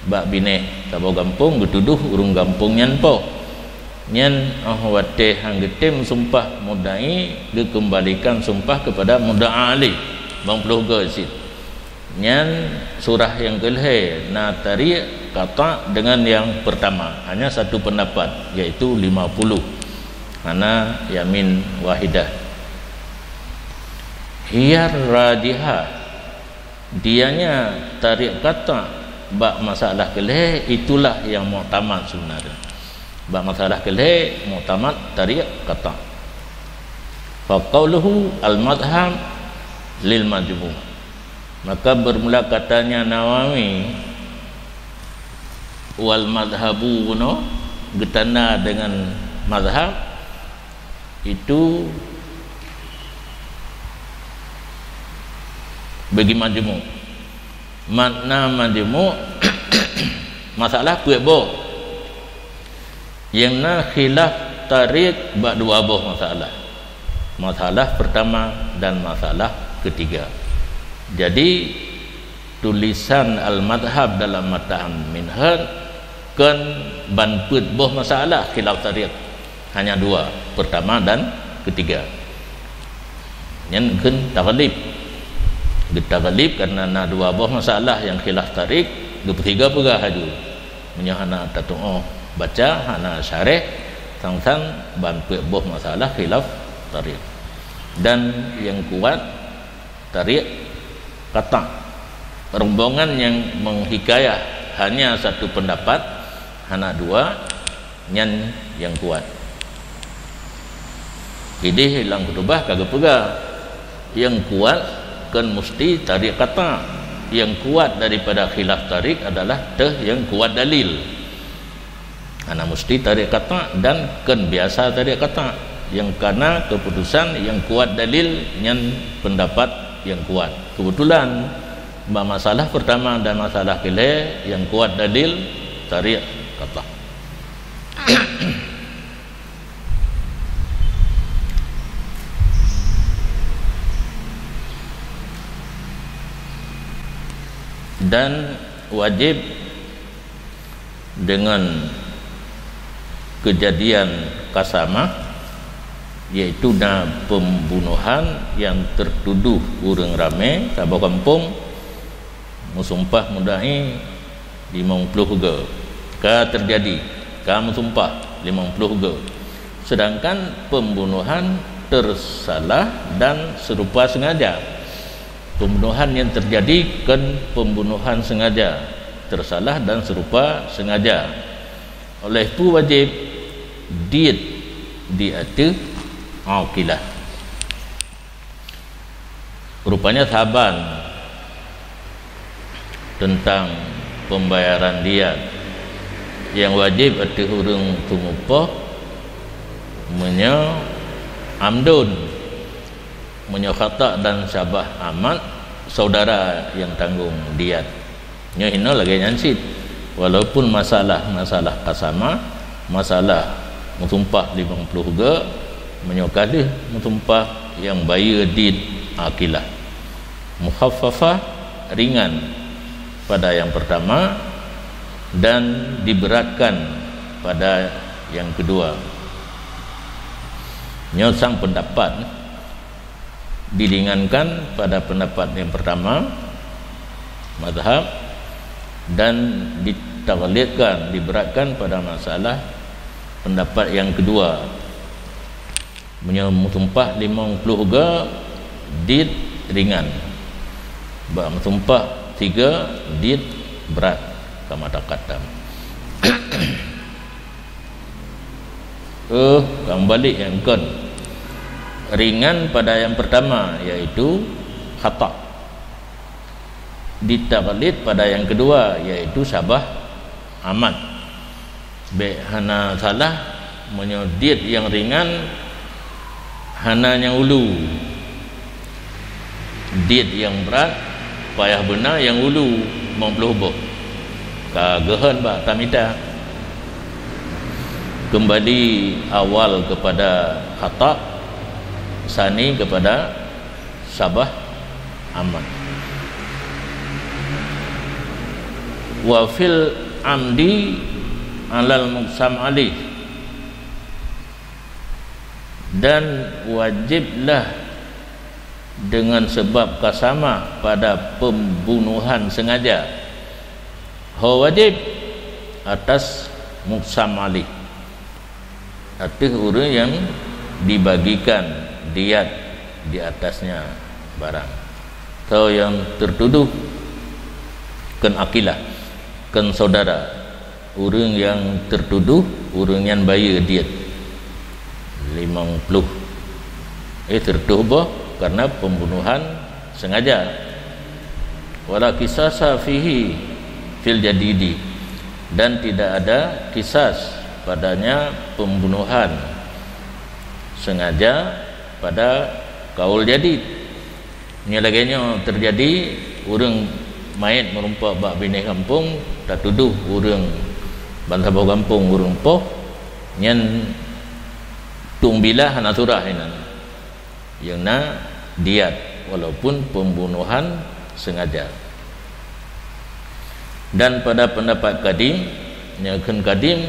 Bak binéh saboh gampông geutudoh ureuëng gampông nyan poh. Nyan óh watée han geutem sumpah mudda'i, geukeumbalikan sumpah keupada mudda'a alaih, bang ploh goe cit. Nyan surah nyang keulhée na tariek qata' deungon nyang peurtama, hanya satu peundapat, yaitu lima puluh. Hana yamin wahidah. Hiyar rajihah, dianya tariek qata' bak masalah keulhée itulah nyang muktamad sebenarnya. Bak masalah keulhée muktamad tariek qata'. Fa qauluhu al-madhhab lil majmu'. Maka bermula katanya Nawawi, wal madhhabu, no, geutanda dengan madhhab, itu bagi majmu'. Makna majmu', masalah peuet boh. Nyang na khilaf tariek bak dua boh masalah. Masalah pertama dan masalah ketiga. Jadi, tulisan al-madhhab dalam matan minhaj kon ban peuet boh masalah khilaf tariek. Hanya dua, pertama dan ketiga. Nyan kheun taghlib. Geutaghlib karena na dua boh masalah nyang khilaf tariek, geupeusiga peugah laju. Meunyoe hana tatu'oh baca, hana syarah, sang-sang ban peuet boh masalah khilaf tariek. Dan nyang kuat tariek qata'. Rombongan nyang menghikayah hanya satu pendapat, hana dua, nyan nyang kuat. Idéh lam khutubah ka geupeugah, nyang kuat kon musti tariek qata'. Nyang kuat daripada khilaf tariek adalah teuh nyang kuat dalil. Hana musti tariek qata' dan kon biasa tariek qata'. Nyang kana keuputusan nyang kuat dalil nyan pendapat nyang kuat. Kebetulan, bak masalah pertama dan masalah keulhée nyang kuat dalil tariek qata'. Dan wajib deungon keujadian qasamah, yaitu na peumbunohan nyang teutudoh ureuëng ramé saboh gampông, meusumpah mudda'i limong ploh goe. Ka teujadi, ka meusumpah limong ploh goe. Sedangkan peumbunohan teusalah dan seurupa seungaja. Peumbunohan nyang teujadi kon peumbunohan seungaja, teusalah dan seurupa seungaja. Óh lheueh peue wajéb? Diet di ateueh aqilah. Rupanya saban teuntang peumbayaran diat nyang wajéb ateueh ureuëng teumupoh meunyoe amdun. Meunyoe khata' dan syabah amad, saudara nyang tanggong diat. Nyoe hinoe lagée nyan cit. Walaupun masalah, masalah qasamah, masalah meusumpah limong ploh goe, meunyoe ka lheueh meusumpah nyang bayeue diet aqilah. Mukhaffafah, ringan pada nyang pertama dan diberatkan pada nyang kedua. Nyoe sang pendapat diringankan pada pendapat nyang pertama, mazhab, dan ditaghlidkan, diberatkan pada masalah pendapat nyang kedua. Meunyoe meusumpah limong ploh goe, diet ringan. Bak meusumpah sigoe, diet brat, kama taqaddam. Eh, ka meubalek nyang kon. Ringan pada nyang pertama, yaitu khata'. Ditaghlid pada nyang kedua, yaitu syabah amad. Bék hana salah, meunyoe diet nyang ringan hana nyang ulu. Diet nyang brat payah beuna nyang ulu limong ploh boh. Ka geuhon bak tamita. Keumbali awal keupada khata', Sani kepada Sabah Ahmad. Wa fil amdi alal muqsam alih, dan wajiblah dengan sebab qasama pada pembunuhan sengaja. Ho wajib atas muqsam alih, ateueh ureuëng nyang dibagikan diat di atasnya barang, atau nyang tertuduh, kon akilah, kon saudara. Ureuëng nyang tertuduh, ureuëng nyan bayeue diat limong ploh. Eh, sireutoh boh karena pembunuhan sengaja. Wala qisasa fihi fil jadidi, dan tidak ada qisas padanya pembunuhan sengaja pada kaul jadid. Nyoe lagée nyoe teujadi, ureuëng manyét meurumpok bak binéh gampông, tatudoh ureuëng bansaboh gampông ureuëng poh, nyan tueng bilah hana surah inan. Nyang na diat, walaupun pembunuhan sengaja. Dan pada pendapat kadim, nyang kheun kadim,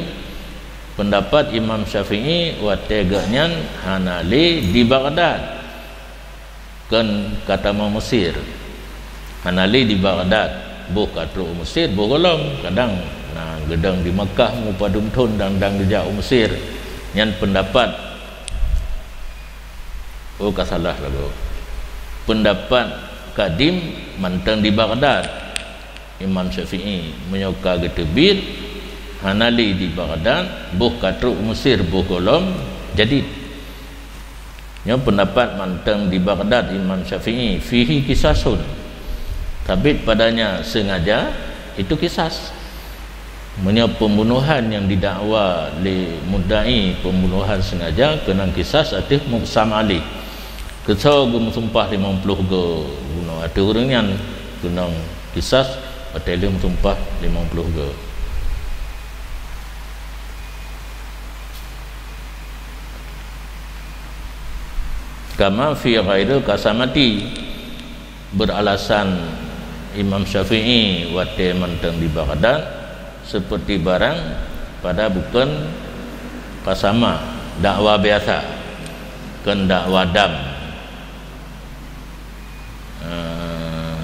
pendapat Imam Syafi'i watée geuhnyan hana lé di Baghdad. Kon ka tamong Mesir. Hana lé di Baghdad, boh ka trok u Mesir, boh gohlom. Kadang na geudong di Makkah mupadum thon dan dang geujak u Mesir. Nyan pendapat, oh, ka salah lagoe. Pendapat kadim mantong di Baghdad. Imam Syafi'i, meunyoe ka geuteubiet, hana lé di Baghdad, boh ka trok u Mesir, boh gohlom, jadid. Nyoe pendapat mantong di Baghdad Imam Syafi'i, fihi qisasun. Sabit padanya sengaja, itu qisas. Meunyoe pembunuhan nyang didakwa lé mudda'i pembunuhan sengaja, keunong qisas ateueh muqsam alaih. Keu soe geumeusumpah limong ploh goe bunoe ateueh ureuëng nyan, keunong qisas watée lheueh meusumpah limong ploh goe. Kama fi ghairil qasamati, beralasan Imam Syafi'i watée mantong di Baghdad, seperti barang pada bukon qasama, dakwa biasa, kon dakwa dam. Eh,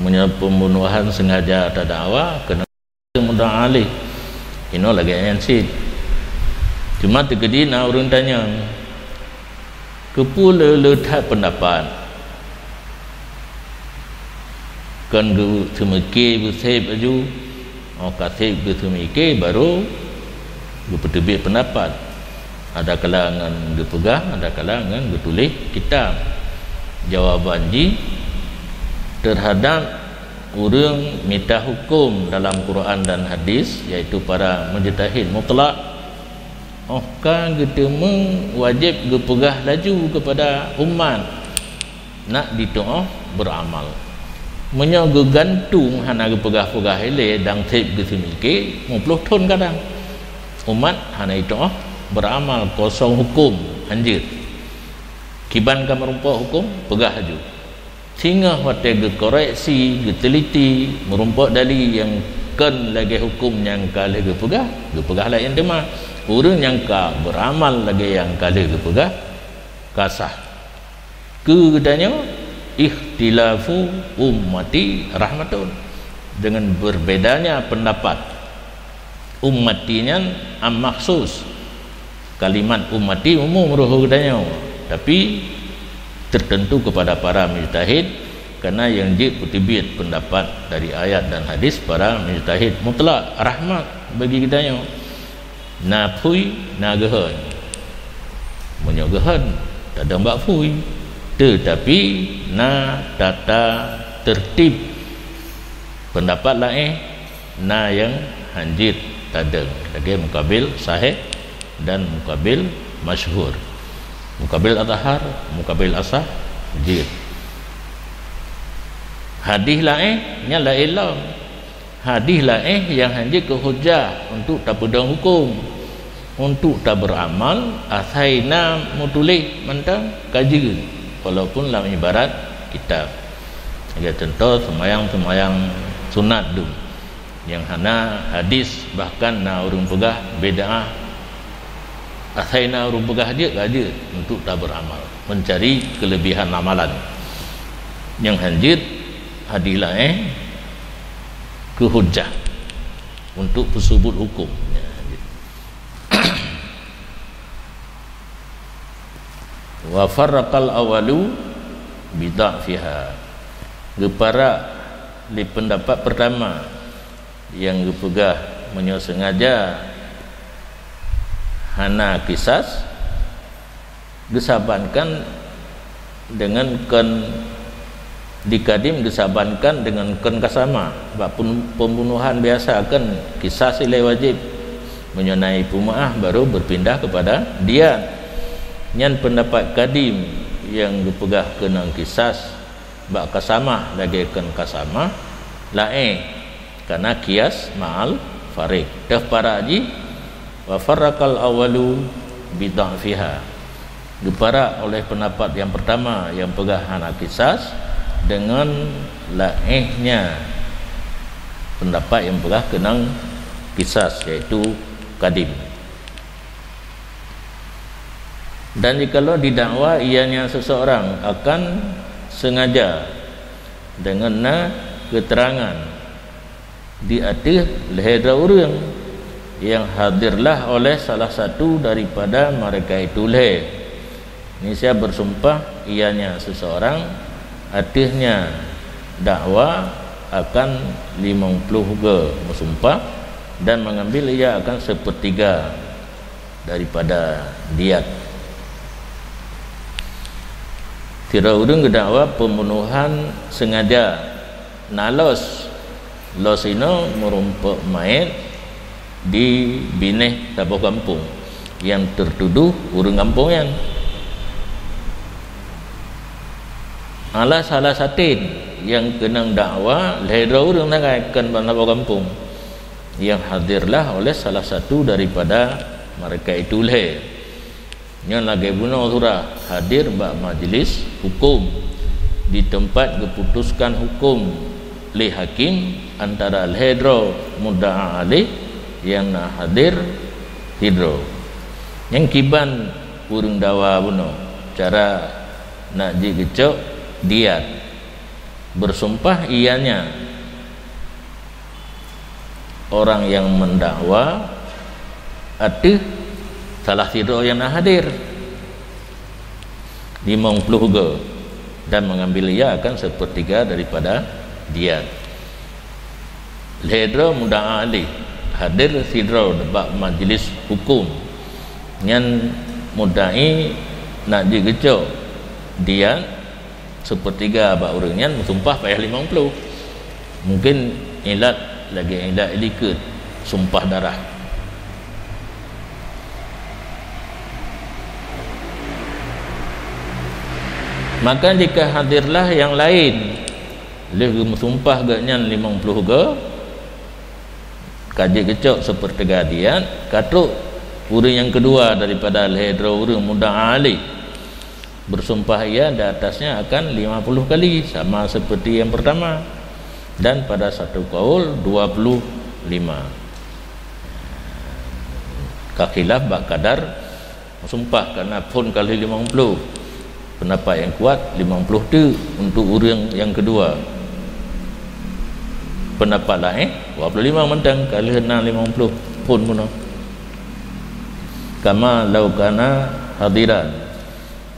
meunyoe pembunuhan sengaja tadakwa, keunong mudda'a alaih. Inoe lagée nyan cit. Cuma teukeudi na ureuëng tanyong, keupeue le-le that pendapat? Kon geuseumike beuseb laju, oh, ka seb geuseumike baru geupeuteubiet pendapat. Adakala ngon geupeugah, adakala ngon geutuléh kitab. Jawaban jih, terhadap ureuëng mita huköm dalam Quran dan hadis, yaitu para mujtahid mutlak, oh ka geuteumé wajéb geupeugah laju keupada umat, nak dituoh beuramal. Meunyoe geugantung hana geupeugah-peugah ilée dan seb geuseumike, muplôh thon kadang, umat hana jituoh beuramal, kosong huköm, hanjeuet. Kiban ka meurumpok huköm, peugah laju. Singoh watée geukoreksi, geuteuliti, meurumpok dali nyang kon lagée huköm nyang ka lheueh geupeugah, geupeugah laén teuma. Ureuëng nyang ka beuramal lagée nyang ka lheueh geupeugah, ka sah. Keu geutanyoe, ikhtilafu ummati rahmatun. Dengan berbedanya pendapat ummati nyan am makhsus. Kalimat ummati umum roh geutanyoe, tapi tertentu kepada para mujtahid, karena nyang jeuet peuteubiet pendapat dari ayat dan hadis para mujtahid mutlak rahmat bagi geutanyoe. Na phui, na geuhon. Meunyoe geuhon, tadong bak phui, teutapi na tata tertib pendapat laén, na nyang hanjeuet tadong, lagée mukabil sahih dan mukabil masyhur. Mukabil azhar, mukabil asah, jeuet. Hadis laén nyan laén lom. Hadis laén nyang hanjeuet keu hujah untuk tapeudong huköm. Untuk taberamal, asai na meutuléh mantong ka jeuet, walaupun lam ibarat kitab. Lagèe contoh, seumayang-seumayang sunat dum nyang hana hadis, bahkan na ureuëng peugah bid'ah. Asai na ureuëng peugah jeuet, ka jeuet untuk taberamal, mencari kelebihan amalan. Nyang hanjeuet hadis laén keu hujah untuk peusubuet huköm. Wa farraqal awwalu bidha'fiha. Geuparak di pendapat pertama nyang geupeugah meunyoe sengaja hana kisas, geusabankan deungon kon di kadim geusabankan deungon kon kasamah. Bak pun-, pembunuhan biasa kon kisas ilée wajéb. Meunyoe na peumaáh baru berpindah kepada diyat. Nyan pendapat kadim nyang geupeugah keunong kisas bak kasamah lagée kon kasamah laén. Kana qiyas ma'al fariq. Teuh parak jih, wa farraqal awwalu bidha'fiha. Geuparak oleh pendapat yang pertama yang peugah hana kisas deungon laéhnya pendapat yang peugah keunong kisas, yaitu kadim. Dan jikalau didakwa ianya seseorang akan sengaja deungon na keuterangan di ateueh lhée droe ureuëng, yang hadirlah oleh salah satu daripada mereka itu lhée. Niscaya bersumpah ianya seseorang ateuehnya dakwa akan limong ploh goe meusumpah dan mengambil ia akan sepertiga daripada diat. Sidroe ureuëng geudakwa pembunuhan sengaja na los. Los inoe meurumpok manyét di binéh saboh gampông nyang teutudoh ureuëng gampông nyan. Alah salah saten nyang keunong dakwa lhée droe ureuëng sagai kon ban saboh gampông. Yang hadirlah oleh salah satu daripada mereka itu lhée. Nyan lagée bunoe surah hadir bak majlis huköm di teumpat geuputuskan huköm lé hakim antara lhée droe mudda'a alaih nyang na hadir sidroe. Nyang kiban ureuëng dakwa bunoe cara nak jigeucok diat. Bersumpah ianya orang yang mendakwa ateueh salah sidroe nyang na hadir limong ploh goe dan mengambil ia akan sepertiga daripada diat. Lhée droe mudda'a alaih hadir sidroe bak majlis huköm nyan mudda'i nak jigeucok diat sepertiga bak ureuëng nyan meusumpah payah limong ploh. Mungkin ilat lagée ilat ilikot sumpah darah. Maka jika hadirlah yang lain lheueh geumeusumpah geuhnyan limong ploh goe, ka jeuet geucok sepertiga diat, ka trok ureuëng nyang keudua daripada lhée droe ureuëng mudda'a alaih. Bersumpah ia di atasnya akan lima puluh kali, sama seperti yang pertama, dan pada satu kaul dua puluh lima. Ka khilaf bak kadar sumpah, karena phon ka lheueh limong puluh. Pendapat yang kuat limong puluh teuk untuk ureuëng yang kedua. Pendapat lain dua puluh lima mantong, ka lheueh na limong puluh phon bunoe. Kama lau kana hadiran.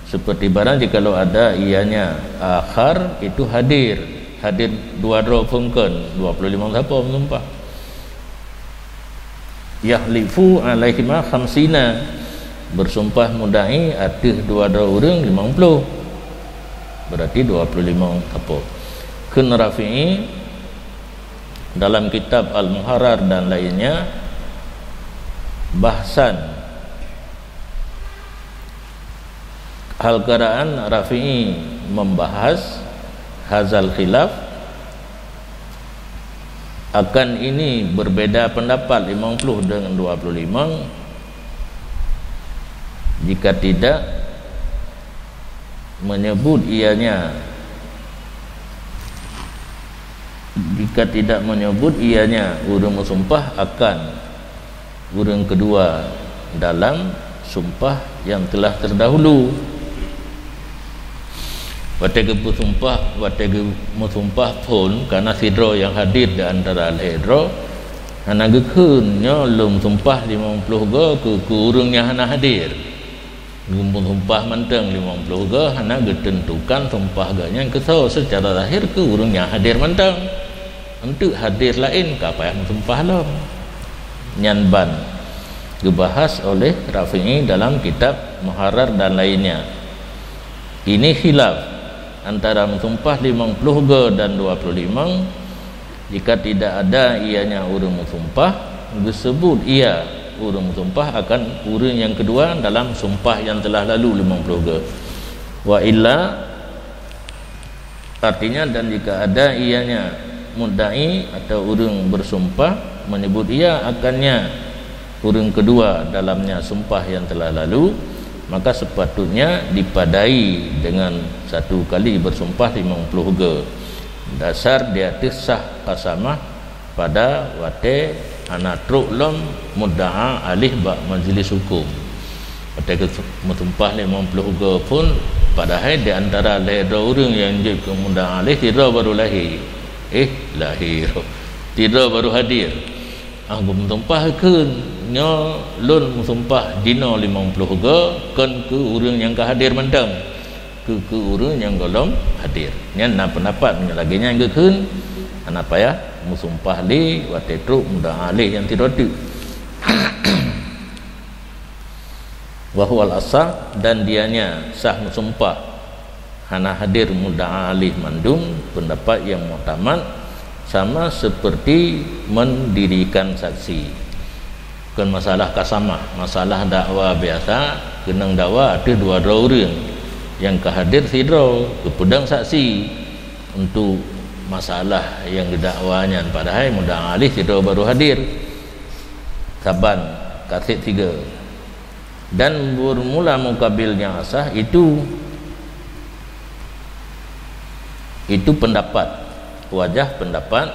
Seperti barang jikalau ada ianya akhar itu hadir, hadir dua droe phon kon, dua puluh lima sapo meusumpah. Yahlifu alaihima khamsina, bersumpah mudda'i ateueh dua droe ureuëng limong puluh. Berarti dua puluh lima sapo. Kheun Rafi'i dalam kitab Al-Muharrar dan lainnya, bahsan. Hal keadaan Rafi'i membahas hazal khilaf akan ini berbeda pendapat limong puluh dengan dua puluh lima, Jika tidak menyebut ianya, jika tidak menyebut ianya ureuëng meusumpah akan ureuëng keudua dalam sumpah yang telah terdahulu. Watée geupeusumpah, watée geumeusumpah phon, kana sidroe nyang hadir di antara lhée droe, hana geukheun, "Nyoe lôn sumpah limong ploh goe keu, keu ureuëng nyang hana hadir." Geumeusumpah mantong limong ploh goe, hana geuteuntukan sumpah geuh nyan keu soe, seucara zahir keu ureuëng nyang hadir mantong. Eunteuk hadir laén ka payah meusumpah lom. Nyan ban geubahas oleh Rafi'i dalam kitab Muharrar dan lainnya. Ini khilaf antara meusumpah limong ploh goe dan dua ploh limong. Jika tidak ada ianya ureuëng meusumpah, geusebut ia ureuëng meusumpah akan ureuëng nyang keudua dalam sumpah nyang telah lalu limong ploh goe. Wa illa, artinya, dan jika ada ianya mudda'i atau ureuëng bersumpah menyebut ia akannya ureuëng keudua dalamnya sumpah nyang telah lalu, maka sepatutnya dipadai dengan satu kali bersumpah limong ploh goe. Dasar di ateueh sah qasamah pada watée hana trok lom mudda'a alaih bak majlis huköm. Watée geumeusumpah limong ploh goe phon, padahai di antara lhée droe ureuëng nyang jeuet keu mudda'a alaih sidroe barô lahé. Eh, lahé. Sidroe barô hadir. Ah, geumeusumpah kheun, "Nyoe lôn meusumpah jinoe limong ploh goe kon keu ureuëng nyang ka hadir mantong, keu, keu ureuëng nyang gohlom hadir." Nyan na peundapat meunyoe lagée nyan geukheun, hana payah meusumpah lé watée trok mudda'a alaih nyang sidroe teuk. Wa huwal asah, dan dianya sah meusumpah hana hadir mudda'a alaih mandum, peundapat nyang muktamad, sama seperti mendirikan saksi. Kon masalah qasamah, masalah dakwa biasa, keunong dakwa ateueh dua droe ureuëng nyang ka hadir sidroe geupeudong saksi untuk masalah nyang geudakwa nyan, padahai mudda'a alaih sidroe barô hadir. Saban, ka seb sigoe. Dan bermula muqabil nyang asah itu, itu peundapat, wajah peundapat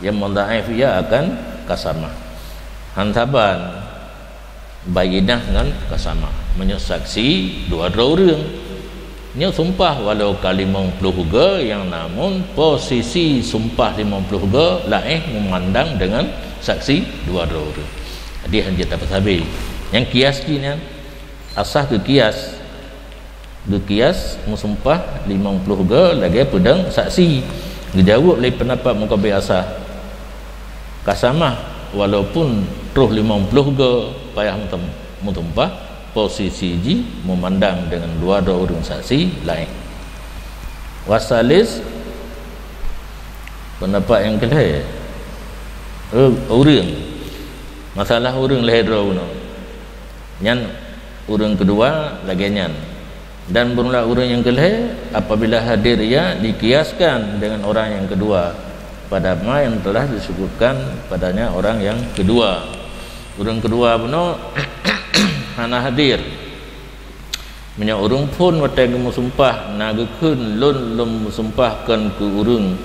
nyang mudhaif ia akan qasamah. Han saban bayyinah ngon qasamah. Meunyoe saksi dua droe ureuëng, nyoe sumpah walau ka limong ploh goe, nyang namun posisi sumpah limong ploh goe laén meumandang deungon saksi dua droe ureuëng. Jadi, han jeuet tapeusabe. Nyang kias jih nyan, asah keu kias. Geukias meusumpah limong ploh goe lagée peudong saksi. Geujaweueb lé peundapat muqabil asah, qasamah walaupun troh limong ploh goe payah meutem-, meusumpah, posisi jih meumandang deungon dua droe ureuëng saksi laén. Wasalis, peundapat nyang keulhée, eh, ureuëng. Masalah ureuëng lhée droe bunoe. Nyan ureuëng keudua lagée nyan. Dan bermula ureuëng nyang keulhée, apabila hadir ia dikiaskan dengan orang yang kedua, pada ma yang telah disebutkan padanya orang yang kedua. Ureuëng keudua bunoe hana hadir. Meunyoe ureuëng phon watée geumeusumpah, na geukheun, "Lôn lôn meusumpah kon keu ureuëng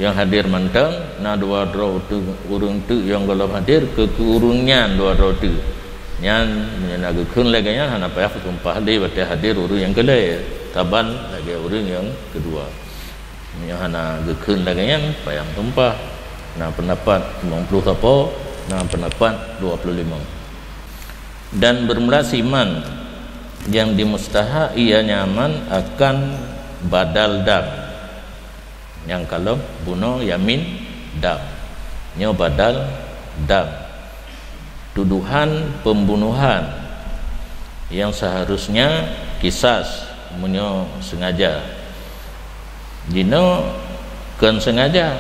nyang hadir mantong, na dua droe teuk ureuëng teuk nyang gohlom hadir, keu, keu ureuëng nyan dua droe teuk." Nyan, meunyoe na geukheun lagée nyan, hana payah peusumpah lé watée hadir ureuëng nyang keulhée, saban lagée ureuëng nyang keudua. Meunyoe hana geukheun lagée nyan, payah meusumpah. Na peundapat limong ploh sapo, na peundapat dua ploh limong. Dan bermula siman yang dimustahak ia nyaman akan badal dam. Nyang kalon bunoe yamin dam. Nyoe badal dam. Tuduhan pembunuhan yang seharusnya kisas meunyoe sengaja. Jinoe kon sengaja.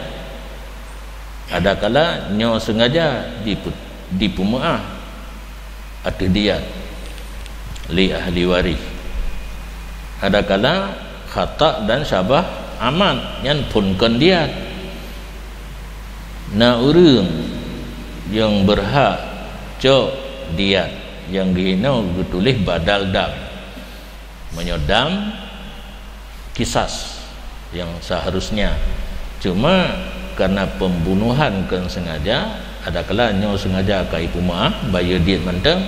Adakala nyoe sengaja dipe-, dipeumeuáh ateueh diat lé ahli waréh. Adakala khata dan syabah amat, nyan phon kon diat. Na ureuëng nyang beurhak cok diat. Nyang geuhina geutuléh badal dam. Meunyoe dam, kisas yang seharusnya. Cuma karena pembunuhan kon sengaja, adakala nyoe sengaja ka ipeumeu'ah, bayeue diet mantong,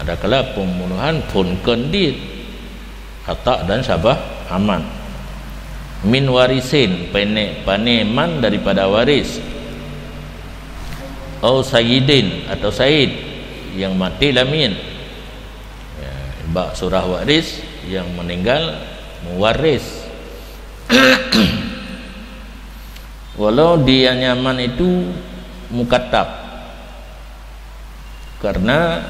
adakala pembunuhan phon kon diet. Khata dan sabah amad. Min warisin, pane, pane man daripada waris. Au sayyidin, atau sayyid yang mati lamiet. Ya, bak surah waris yang meninggal muwaris. Walau dia nyaman itu mukatab, karena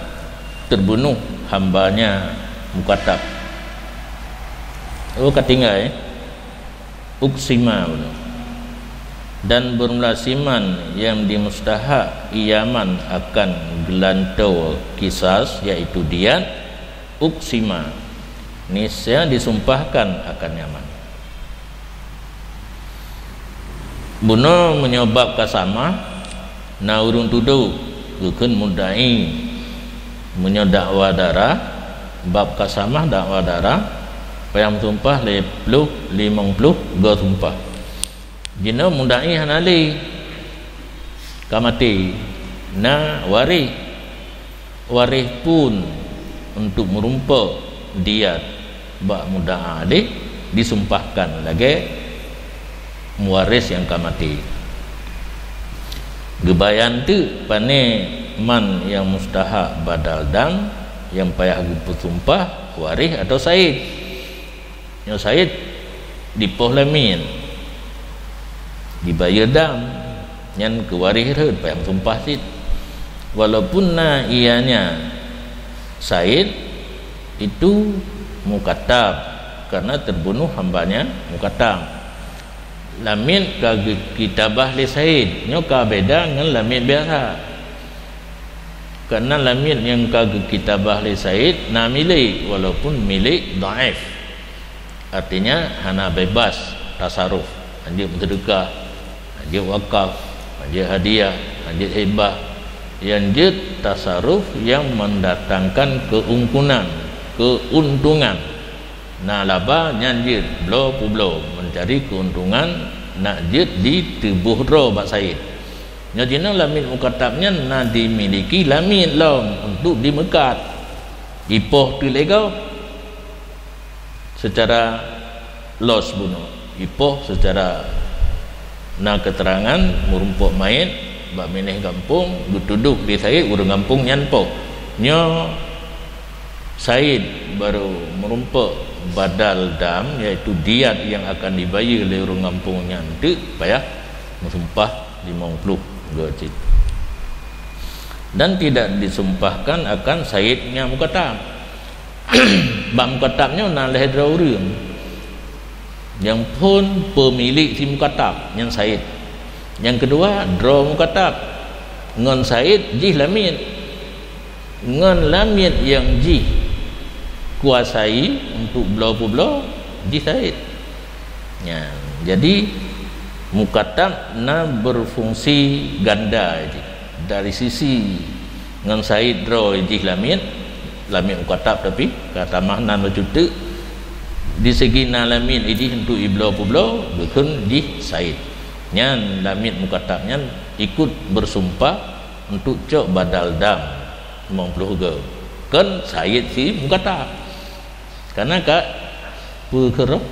terbunuh hambanya mukatab. Oh, ka tinggai. Uksima, dan bermula siman yang dimustahak iaman akan geulantoe kisas, yaitu diat, uksima, niscaya disumpahkan akan nyaman. Bunoe meunyoe bab kasamah, na ureuëng tudoh geukheun mudai. Meunyoe dakwa darah, bab kasamah dakwa darah, payah meusumpah lhée ploh, limong ploh goe sumpah. Jinoe mudai hana lé, ka maté, na waréh. Waréh pun untuk meurumpok diat bak mudai deh disumpahkan lagée muwaris nyang ka maté. Geubayan teuk pane man nyang mustahak badal dam nyang payah geupeusumpah, waréh atau said. Nyoe said dipoh lamiet, dibayeue dam, nyan keu waréh rhot payah meusumpah cit. Walaupun na ianya said itu mukatab, karena terbunuh hambanya mukatab. Lamiet ka geukitabah lé said, nyoe ka beda ngon lamiet biasa. Karena lamiet nyang ka geukitabah lé said na milék, walaupun milék dhaif. Artinya hana bebas tasaruf. Hanjeuet meuseudeukah, hanjeuet wakaf, hanjeuet hadiah, hanjeuet hibah. Nyang jeuet tasaruf nyang mendatangkan keungkunan, keuntungan. Na laba nyan jeuet bloe peubloe mencari keuntungan, nak jeuet diteubôh droe bak said. Nyoe jinoe lamiet mukatab nyan na dimiliki lamiet lom untuk dimeukat. Ipoh teuh lé gob secara los bunoe. Ipoh secara na keterangan meurumpok mait bak binéh gampông, geutudoh lé said ureuëng gampông nyan poh. Nyoe said barô meurumpok badal dam, yaitu diat nyang akan dibayeue lé ureuëng gampông nyan teuk payah meusumpah limong ploh goe cit. Dan tidak disumpahkan akan said nyang mukatab. Bak mukatab nyoe na lhée droe ureuëng. Nyang phon peumilék si mukatab, nyan said. Nyang keudua, droe mukatab ngon said jih lamiet. Ngon lamiet nyang jih kuasai untuk bloe peubloe jih said. Nyan, jadi mukatab na berfungsi ganda jih. Dari sisi ngon said droe jih lamiet, lamiet mukatab tapi ka tamah nan bacut teuk. Di segi na lamiet jih untuk ibloe peubloe, geukheun jih said. Nyan lamiet mukatab nyan ikut bersumpah untuk cok badal dam limong ploh goe. Kon said si mukatab. Karena ka peukeuroh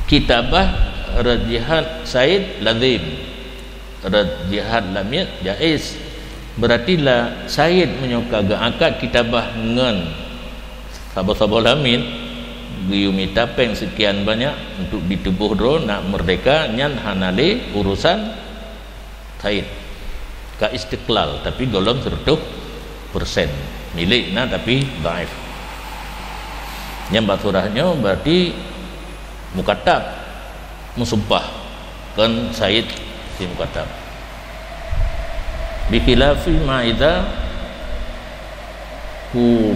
kitabah rot jihad said lazim, rot jihad lamiet jaiz. Berarti lah said meunyoe ka geuangkat kitabah ngon saboh-saboh lamiet, geuyue mita péng sekian banyak untuk diteubôh droe nak meurdeka, nyan hana lé urusan said. Ka istiqlal, tapi gohlom seratus persen. Milék na, tapi dhaif. Nyang bak surah nyoe berarti mukatab meusumpah, kon said si mukatab. Bikhilafi ma idza ku-,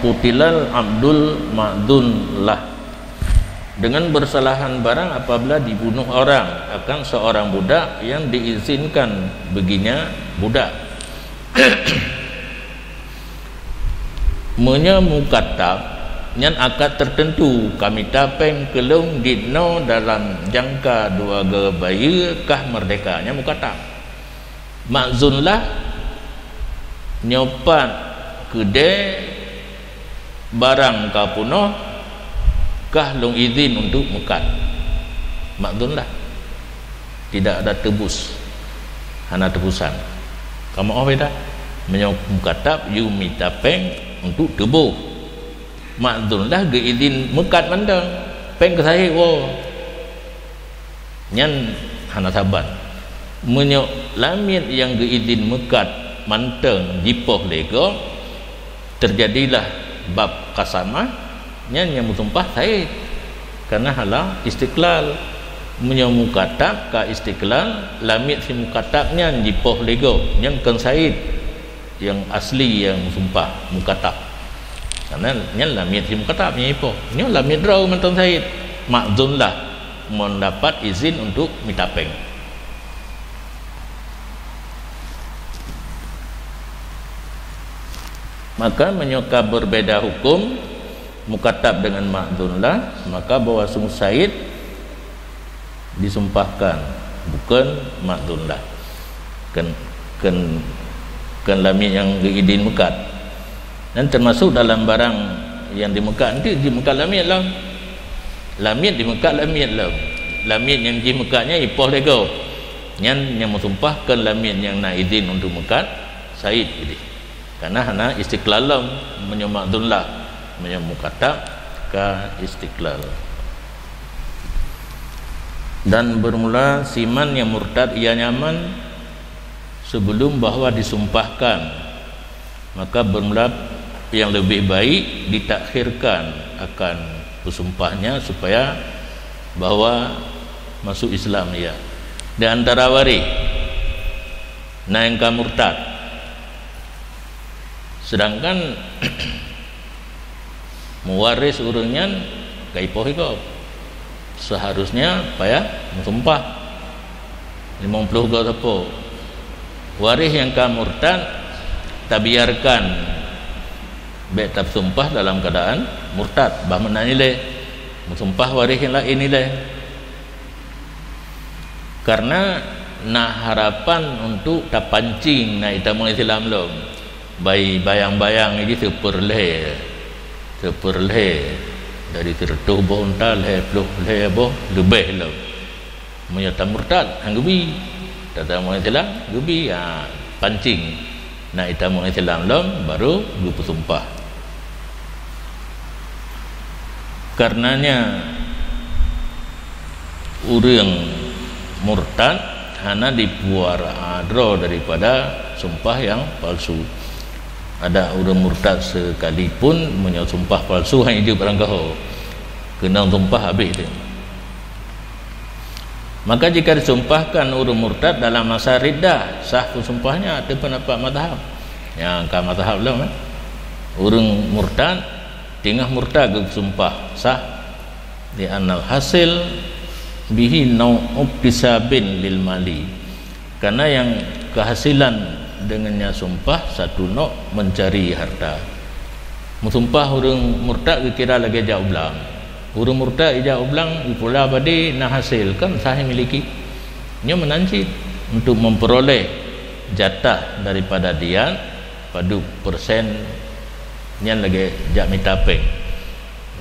kutilal abdul ma'dzun lah. Dengan bersalahan barang apabila dibunuh orang akan seorang budak yang diizinkan baginya budak. Meunyoe mukatab, nyan akad teuteuntu, ka mita péng keu lôn jinoe dalam jangka dua go bayeue kah meurdéhka, nyan mukatab. Ma'zun lah, nyoe pat keudée barang ka peunoh, kah lôn idhin untuk meukat. Ma'zun lah. Tidak ada tebus. Hana tebusan. Kamoe beda. Meunyoe mukatab, yue mita péng untuk teuboh. Ma'zun lah geuidhin meukat mantong. Péng keu sahé woe. Nyan hana saban. Meunyoe lamiet nyang geuidhin meukat mantong jipoh lé gob, teujadilah bab qasamah, nyan nyang meusumpah said, kareuna hana istiqlal. Meunyoe mukatab ka istiqlal, lamiet si mukatab nyan jipoh lé gob, nyan kon said. Nyang asli nyang meusumpah mukatab. Karena nyan lamiet si mukatab nyang ipoh. Nyoe lamiet droe mantong said. Ma'zun lah, mon dapat izin untuk mita péng. Maka meunyoe ka berbeda hukum mukatab dengan ma'zun lah, maka bahwa sungguh said disumpahkan, bukon ma'zun lah. Kon, kon, kon lamiet nyang geuidhin meukat. Dan termasuk dalam barang nyang dimeukat, nanti dimeukat lamiet lom. Lamiet dimeukat lamiet lom. Lamiet nyang jimeukat nyan ipoh lé gob. Nyan nyang meusumpah kon lamiet nyang na idhin untuk meukat, said idhin. Karena hana istiqlal lom, meunyoe ma'zun lah, meunyoe mukatab ka istiqlal. Dan bermula siman nyang murtad ia nyaman sebelum bahwa disumpahkan, maka bermula yang lebih baik ditakhirkan akan peusumpahnya supaya bahwa masuk Islam ia. Di antara waréh na nyang ka murtad. Sedangkan meuwaréh ureuëng nyan ka ipoh igob. Seharusnya payah meusumpah limong ploh gob sapo. Waréh nyang ka murtad tabiarkan bék tapeusumpah dalam keuadaan murtad, bah meunan ilée. Meusumpah waréh nyang laén ilée. Karena na harapan untuk tapancing na itamong Islam lom. Bai bayang-bayang jih seupeurlhée, seupeurlhée dari seureutôh boh unta lhée ploh lhée boh leubeh lom. Meunyoe tamurtad, han geubi. Tatamong Islam, geubi, ha, pancing. Na itamong Islam lom, baru geupeusumpah. Karenanya, ureuëng murtad hana dipuara droe daripada sumpah nyang palsu. Ada ureuëng murtad sekalipun, meunyoe sumpah palsu, hana jeuet barangkaho. Keunong sumpah habéh teuh. Maka jika disumpahkan ureuëng murtad dalam masa riddah, sah peusumpahnya, atau pendapat mazhab. Nyang ka mazhab lom, eh. Ureuëng murtad, teungoh murtad geupeusumpah, sah. Di annal hasil bihi nau'u iktisabin lil mali. Karena yang kehasilan dengannya sumpah satu nok mencari harta. Meusumpah ureuëng murtad geukira lagée jak u blang. Ureuëng murtad ijak u blang, ipula padé na hasil, kan sah imiliki. Nyoe meunan cit untuk memperoleh jatah daripada diat, padub persen nyan lagée jak mita péng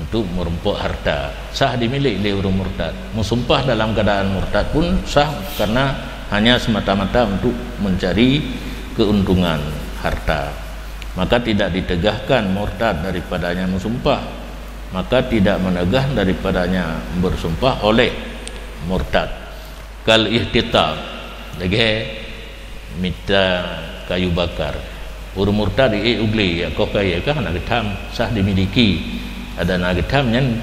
untuk meurumpok harta. Sah dimiliki lé ureuëng murtad. Meusumpah dalam keadaan murtad pun sah karena hanya semata-mata untuk mencari keuntungan harta. Maka tidak ditegahkan murtad daripadanya meusumpah. Maka tidak menegah daripadanya bersumpah oleh murtad. Kal ihtitab, lagée mita kayu bakar. Ureuëng murtad iék u glé, ya koh kayée kah na geutham, sah dimiliki. Ada na geutham nyan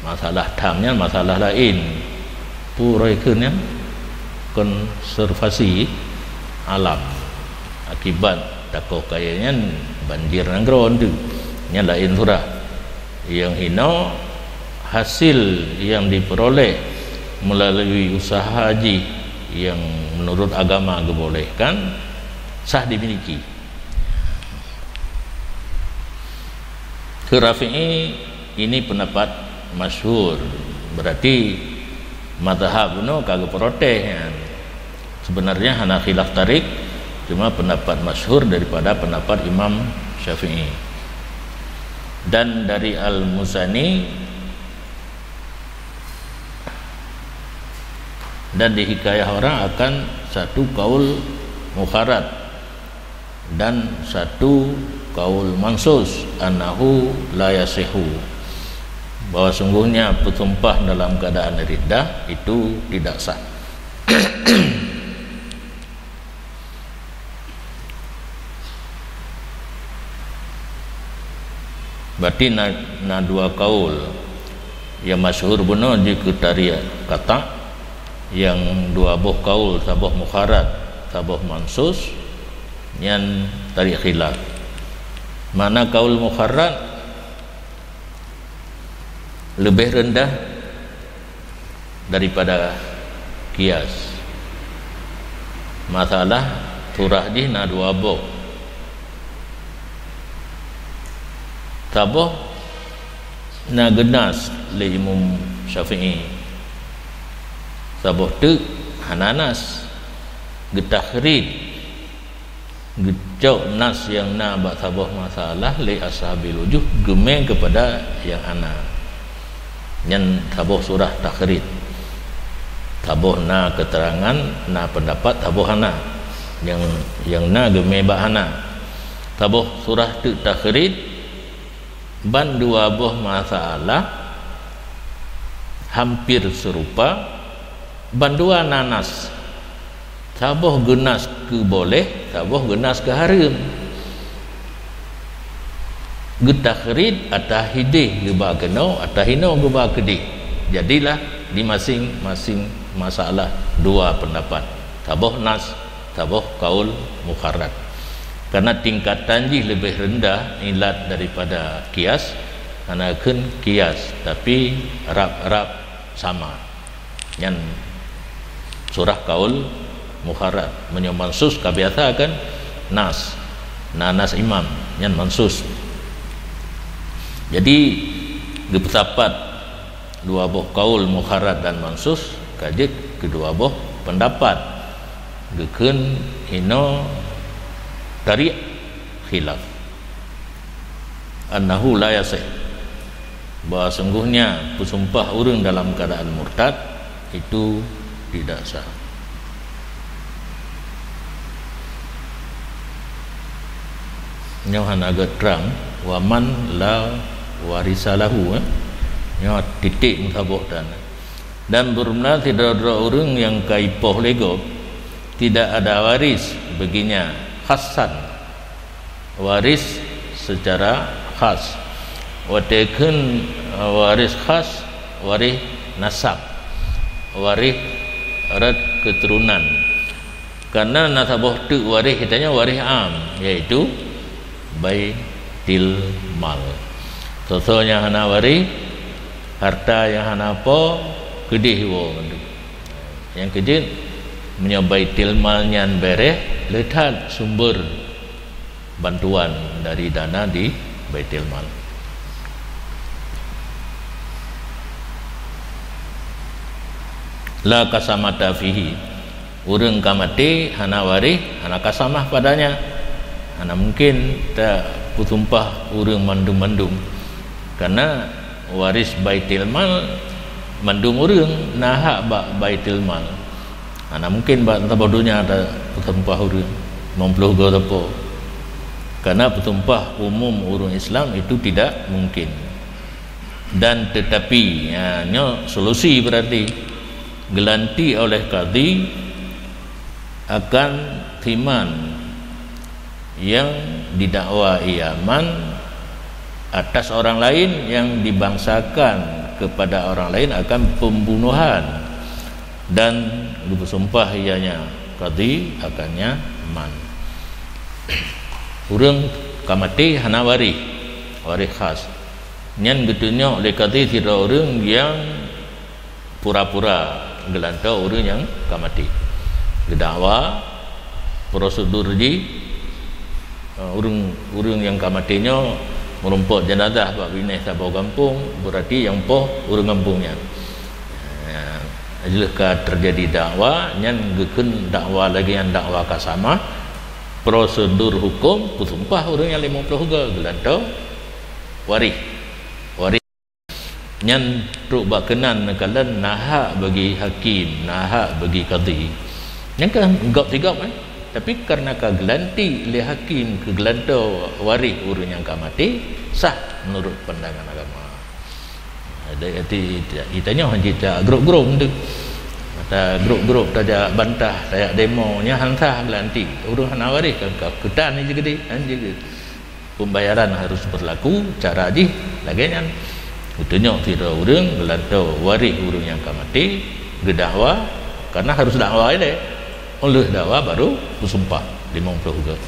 masalah tham nyan masalah laén. Puroi keu nyan konservasi alam. Akibat takoh kayée nyan banjir nanggroe tu. Nyan laén surah. Nyang hinoe hasil yang diperoleh melalui usaha jih yang menurut agama geubolehkan sah dimiliki. Keu Rafi'i, ini pendapat masyhur. Berarti mazhab bunoe ka geuprotes nyan. Sebenarnya hana khilaf tarik, cuma pendapat masyhur daripada pendapat Imam Syafi'i. Dan dari Al-Muzani dan dihikayah orang akan satu kaul mukharrat dan satu kaul mansus, annahu la yasihu, bahwa sungguhnya bersumpah dalam keadaan riddah itu tidak sah. Berarti na, na dua kaul. Yang masyhur bunoe jikeu tarik qat'i, yang dua boh kaul, saboh mukharrat, saboh mansus, nyan tarik khilaf. Makna kaul mukharrat lebih rendah daripada kias. Masalah surah jih na dua boh. Saboh na geunas lé Imam Syafi'i. Saboh teuk hana nas, geutakrid. Geucok nas nyang na bak saboh masalah lé ashabil wujuh geumé keupada nyang hana. Nyan saboh surah takrid. Saboh na keuterangan, na peundapat, saboh hana. Nyang, nyang na geumé bak hana. Saboh surah teuk takrid, ban dua boh masalah hampir seurupa, ban dua na nas. Saboh geunas keu boleh, saboh geunas keu hareuem. Geutakrid ata hideh geuba keunoe, ata hinoe geuba keudeh. Jadilah di masing-masing masalah dua peundapat. Saboh nas, saboh kaul mukharrat. Karena tingkatan jih leubeh rendah ilat daripada kias, hana kheun kias, tapi rab-rab sama. Nyan surah kaul mukharrat. Meunyoe mansus ka biasa kan nas. Na nas imam, nyan mansus. Jadi, geupeusapat dua boh kaul mukharrat dan mansus, ka jeuet keu dua boh peundapat. Geukheun hinoe tarik khilaf. Annahu la yasih, bahwa sungguhnya peusumpah ureuëng dalam keadaan murtad itu tidak sah. Nyoe hana geutrang, wa man la warisa lahu, eh. Nyoe titik meusaboh dan. Dan beureulah sidroe-droe ureuëng nyang ka ipoh lé gob, tidak ada waris baginya, khasan, waris secara khas. Watée kheun, eh, waris khas, waris nasab, waris rot keuturonan. Karena na saboh teuk waréh, kita nyoe waréh am, yaitu baitil mal. Soe-soe nyang hana waréh, harta nyang hana po, keudeh woe mandum. Nyang keujeuet, meunyoe baitil mal nyan béréh, le that sumber bantuan dari dana di baitil mal. La kasamata fihi. Ureuëng ka maté hana waréh, hana kasamah padanya. Hana mungkin tapeusumpah ureuëng mandum-mandum. Karena waris baitil mal mandum ureuëng na hak bak baitil mal. Hana mungkin bak saboh donya tapeusumpah ureuëng limong ploh goe sapo. Karena peusumpah umum ureuëng Islam itu tidak mungkin. Dan tetapi, ya, nyoe solusi berarti geulanti oleh kadhi akan thiman yang didakwa ia man atas orang lain yang dibangsakan kepada orang lain akan pembunuhan dan geupesumpah ianya kadhi akannya man. Ureuëng ka maté hana waréh, waréh khas. Nyan geutunyok lé kadhi sidroe ureuëng nyang pura-pura geulantoe ureuëng nyang ka maté. Geudakwa, prosedur jih, eh, ureuëng, ureuëng nyang ka maté nyoe Meurumpok jenazah bak binéh saboh gampông, beurati nyang poh ureuëng gampông nyan. Ya, lheueh ka teujadi dakwa, nyan geukheun dakwa lagée nyan dakwa kasamah, prosedur huköm peusumpah ureuëng nyang limong ploh go geulantoe waréh. Waréh nyan trok bak keunan neukalon na hak bagi hakim, na hak bagi kadhi. Nyan kan gop sigop kan? Tapi kareuna ka geulantik lé hakim keu geulantoe waréh ureuëng nyang ka maté, sah meunurot pandangan agama. Ada ati, ita nyoe jita grup-grup tu. Ata grup-grup tajak bantah, tajak demo, nyan han sah geulantik. Ureuëng hana waréh kan ka keutan ni jigede, han jigede. Pembayaran harus berlaku, cara jih lagée nyan. Geutunyok sidroe ureuëng geulantoe waréh ureuëng nyang ka maté, geudakwa, karena harus dakwa ilée. Óh lheueh dakwa baru peusumpah limong ploh go.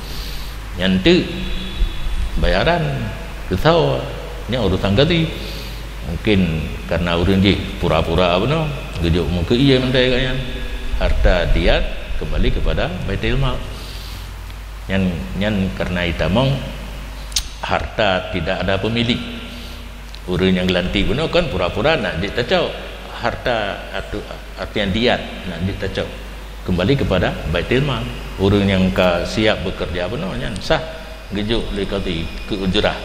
Nyan teuk bayaran keusoe, nyan urusan kadhi. Mungkin karena ureuëng jih pura-pura bunoe, geujok meukeue ié mantong gobnyan. Harta diat kembali kepada Baitul Mal. Nyan, nyan karena itamong harta tidak ada pemilik. Ureuëng nyang geulantik bunoe kan pura-pura nak jeuet tacok. Harta atu-, artinya diat nak jeuet tacok. Kembali kepada Baitul Mal. Ureuëng nyang ka siap bekerja bunoe nyan sah geujok lé kadhi keu ujrah.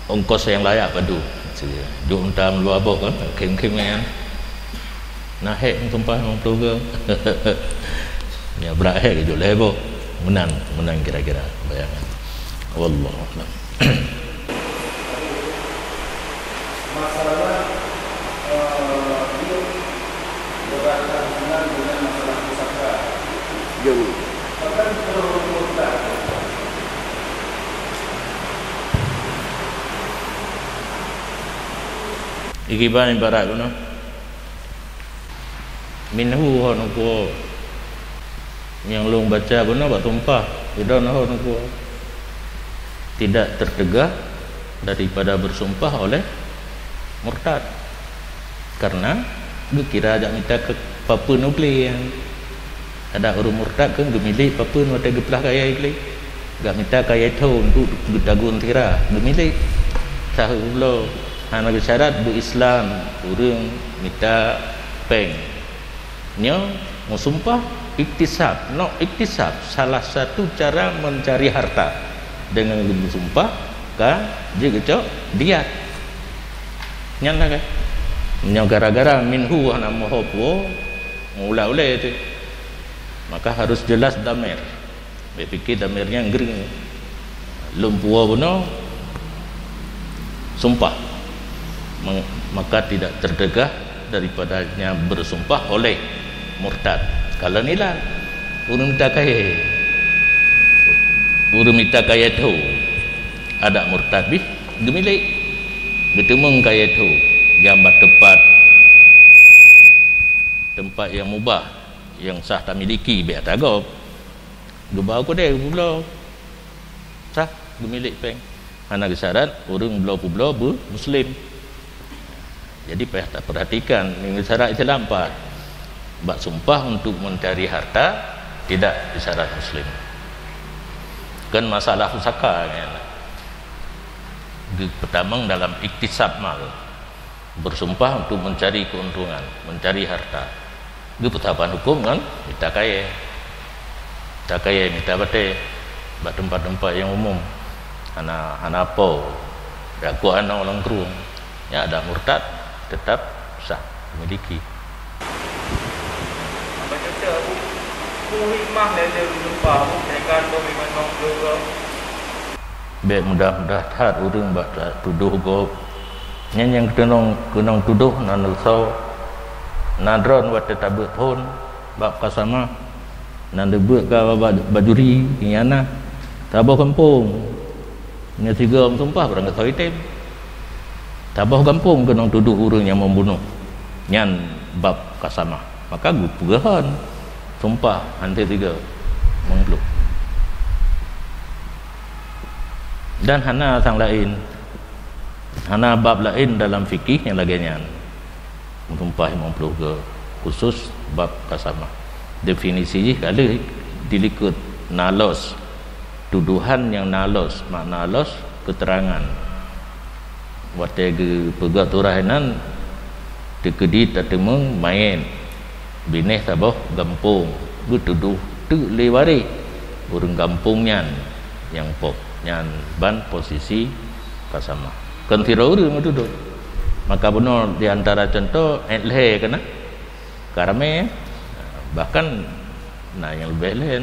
Ongkos nyang layak padum. Jok unta meuluwa boh kan, khém-khém nyan. Na hék meusumpah limong ploh go. Nyan brat hék geujok lhée boh. Meunan, meunan kira-kira bayangan. Wallahu a'lam. Masalah, eh, duit berkaitan dengan masalah pusaka. Jom. Bahkan terlalu mudah. Ikiban ibarat bunoe. Minhu hon uku. Nyang lôn baca bunoe bak sumpah, sidroe hon uku. Tidak tercegah daripada bersumpah oleh murtad. Karena geukira jak mita keu papeuen u glé nyan. Adak ureuëng murtad kan geumilék papeuen watée geuplah kayée glé. Gak mita kayée thô untuk geutagun sira, geumilék. Sahoe bloe hana geusyarat beu-Islam, ureuëng mita péng. Nyoe meusumpah iktisab, nok iktisab salah satu cara mencari harta. Dengan meusumpah ka jeuet geucok diat. Nyan lah kan. Nyoe gara-gara minhu hana moho puo, meuulat ulée tu. Maka harus jelas damir. Bèk pike damir nyan geuring. Lôn puwoe bunoe, sumpah. Meng-, maka tidak tercegah daripadanya bersumpah oleh murtad. Kalau nilai, ureueng mita kayèe. Ureueng mita kayèe tho. Adak murtad bih geumilék. Geuteumeung kayèe tho. Nyang bak teumpat, teumpat nyang mubah, nyang sah tamiliki, bèk ata gob. Geuba u keudè geubloe. Sah geumilék pèng. Hana geusyarat ureueng bloe peubloe beu muslim. Jadi payah tapeurhatikan, nyoe syarat Islam pat. Bak sumpah untuk mencari harta tidak disyarat muslim. Kan masalah pusaka nyan. Geupeutamong dalam iktisab mal. Bersumpah untuk mencari keuntungan, mencari harta. Geupeusaban huköm ngon mita kayèe. Mita kayèe, mita batèe bak teumpat-teumpat nyang umum. Hana, hana po, jak keu anoe lam krueng. Nyang adak murtad, teutap sah miliki. Apa contoh, Abu? Peue hikmah lé-lé geusumpah, Abu, mereka tu memang nong keudua? Bèk mudah-mudah that ureueng bak tudoh gob. Nyan nyang keunong, keunong tudoh na neusoe. Na droe watèe tabeuet phôn bak kasamah, na neubeuet ka ba-, bajuri, nyan na saboh gampông. Nyoe sigoe meusumpah barang gasoe item. Saboh gampông keunong tudoh ureueng nyang membunuh. Nyan bab kasamah. Maka geupeugah hon sumpah, han teusigoe meungkluek. Dan hana sang laén, hana bab laén dalam fikih nyang lagèe nyan. Meusumpah limong ploh goe, khusus bab kasamah. Definisi jih ka lheueh dilikot, na loss. Tudohan nyang na loss, makna loss, keuterangan. Watée geupeugah turah inan, teukeudi tateumeung manyét binéh saboh gampông, geutudoh teuk lé waréh ureuëng gampông nyan nyang poh, nyan ban posisi ka sama. Kon sidroe ureuëng geutudoh. Maka bunoe di antara cuntoh, ék lhée keunan, ka ramé, bahkan na nyang leubeh lhée.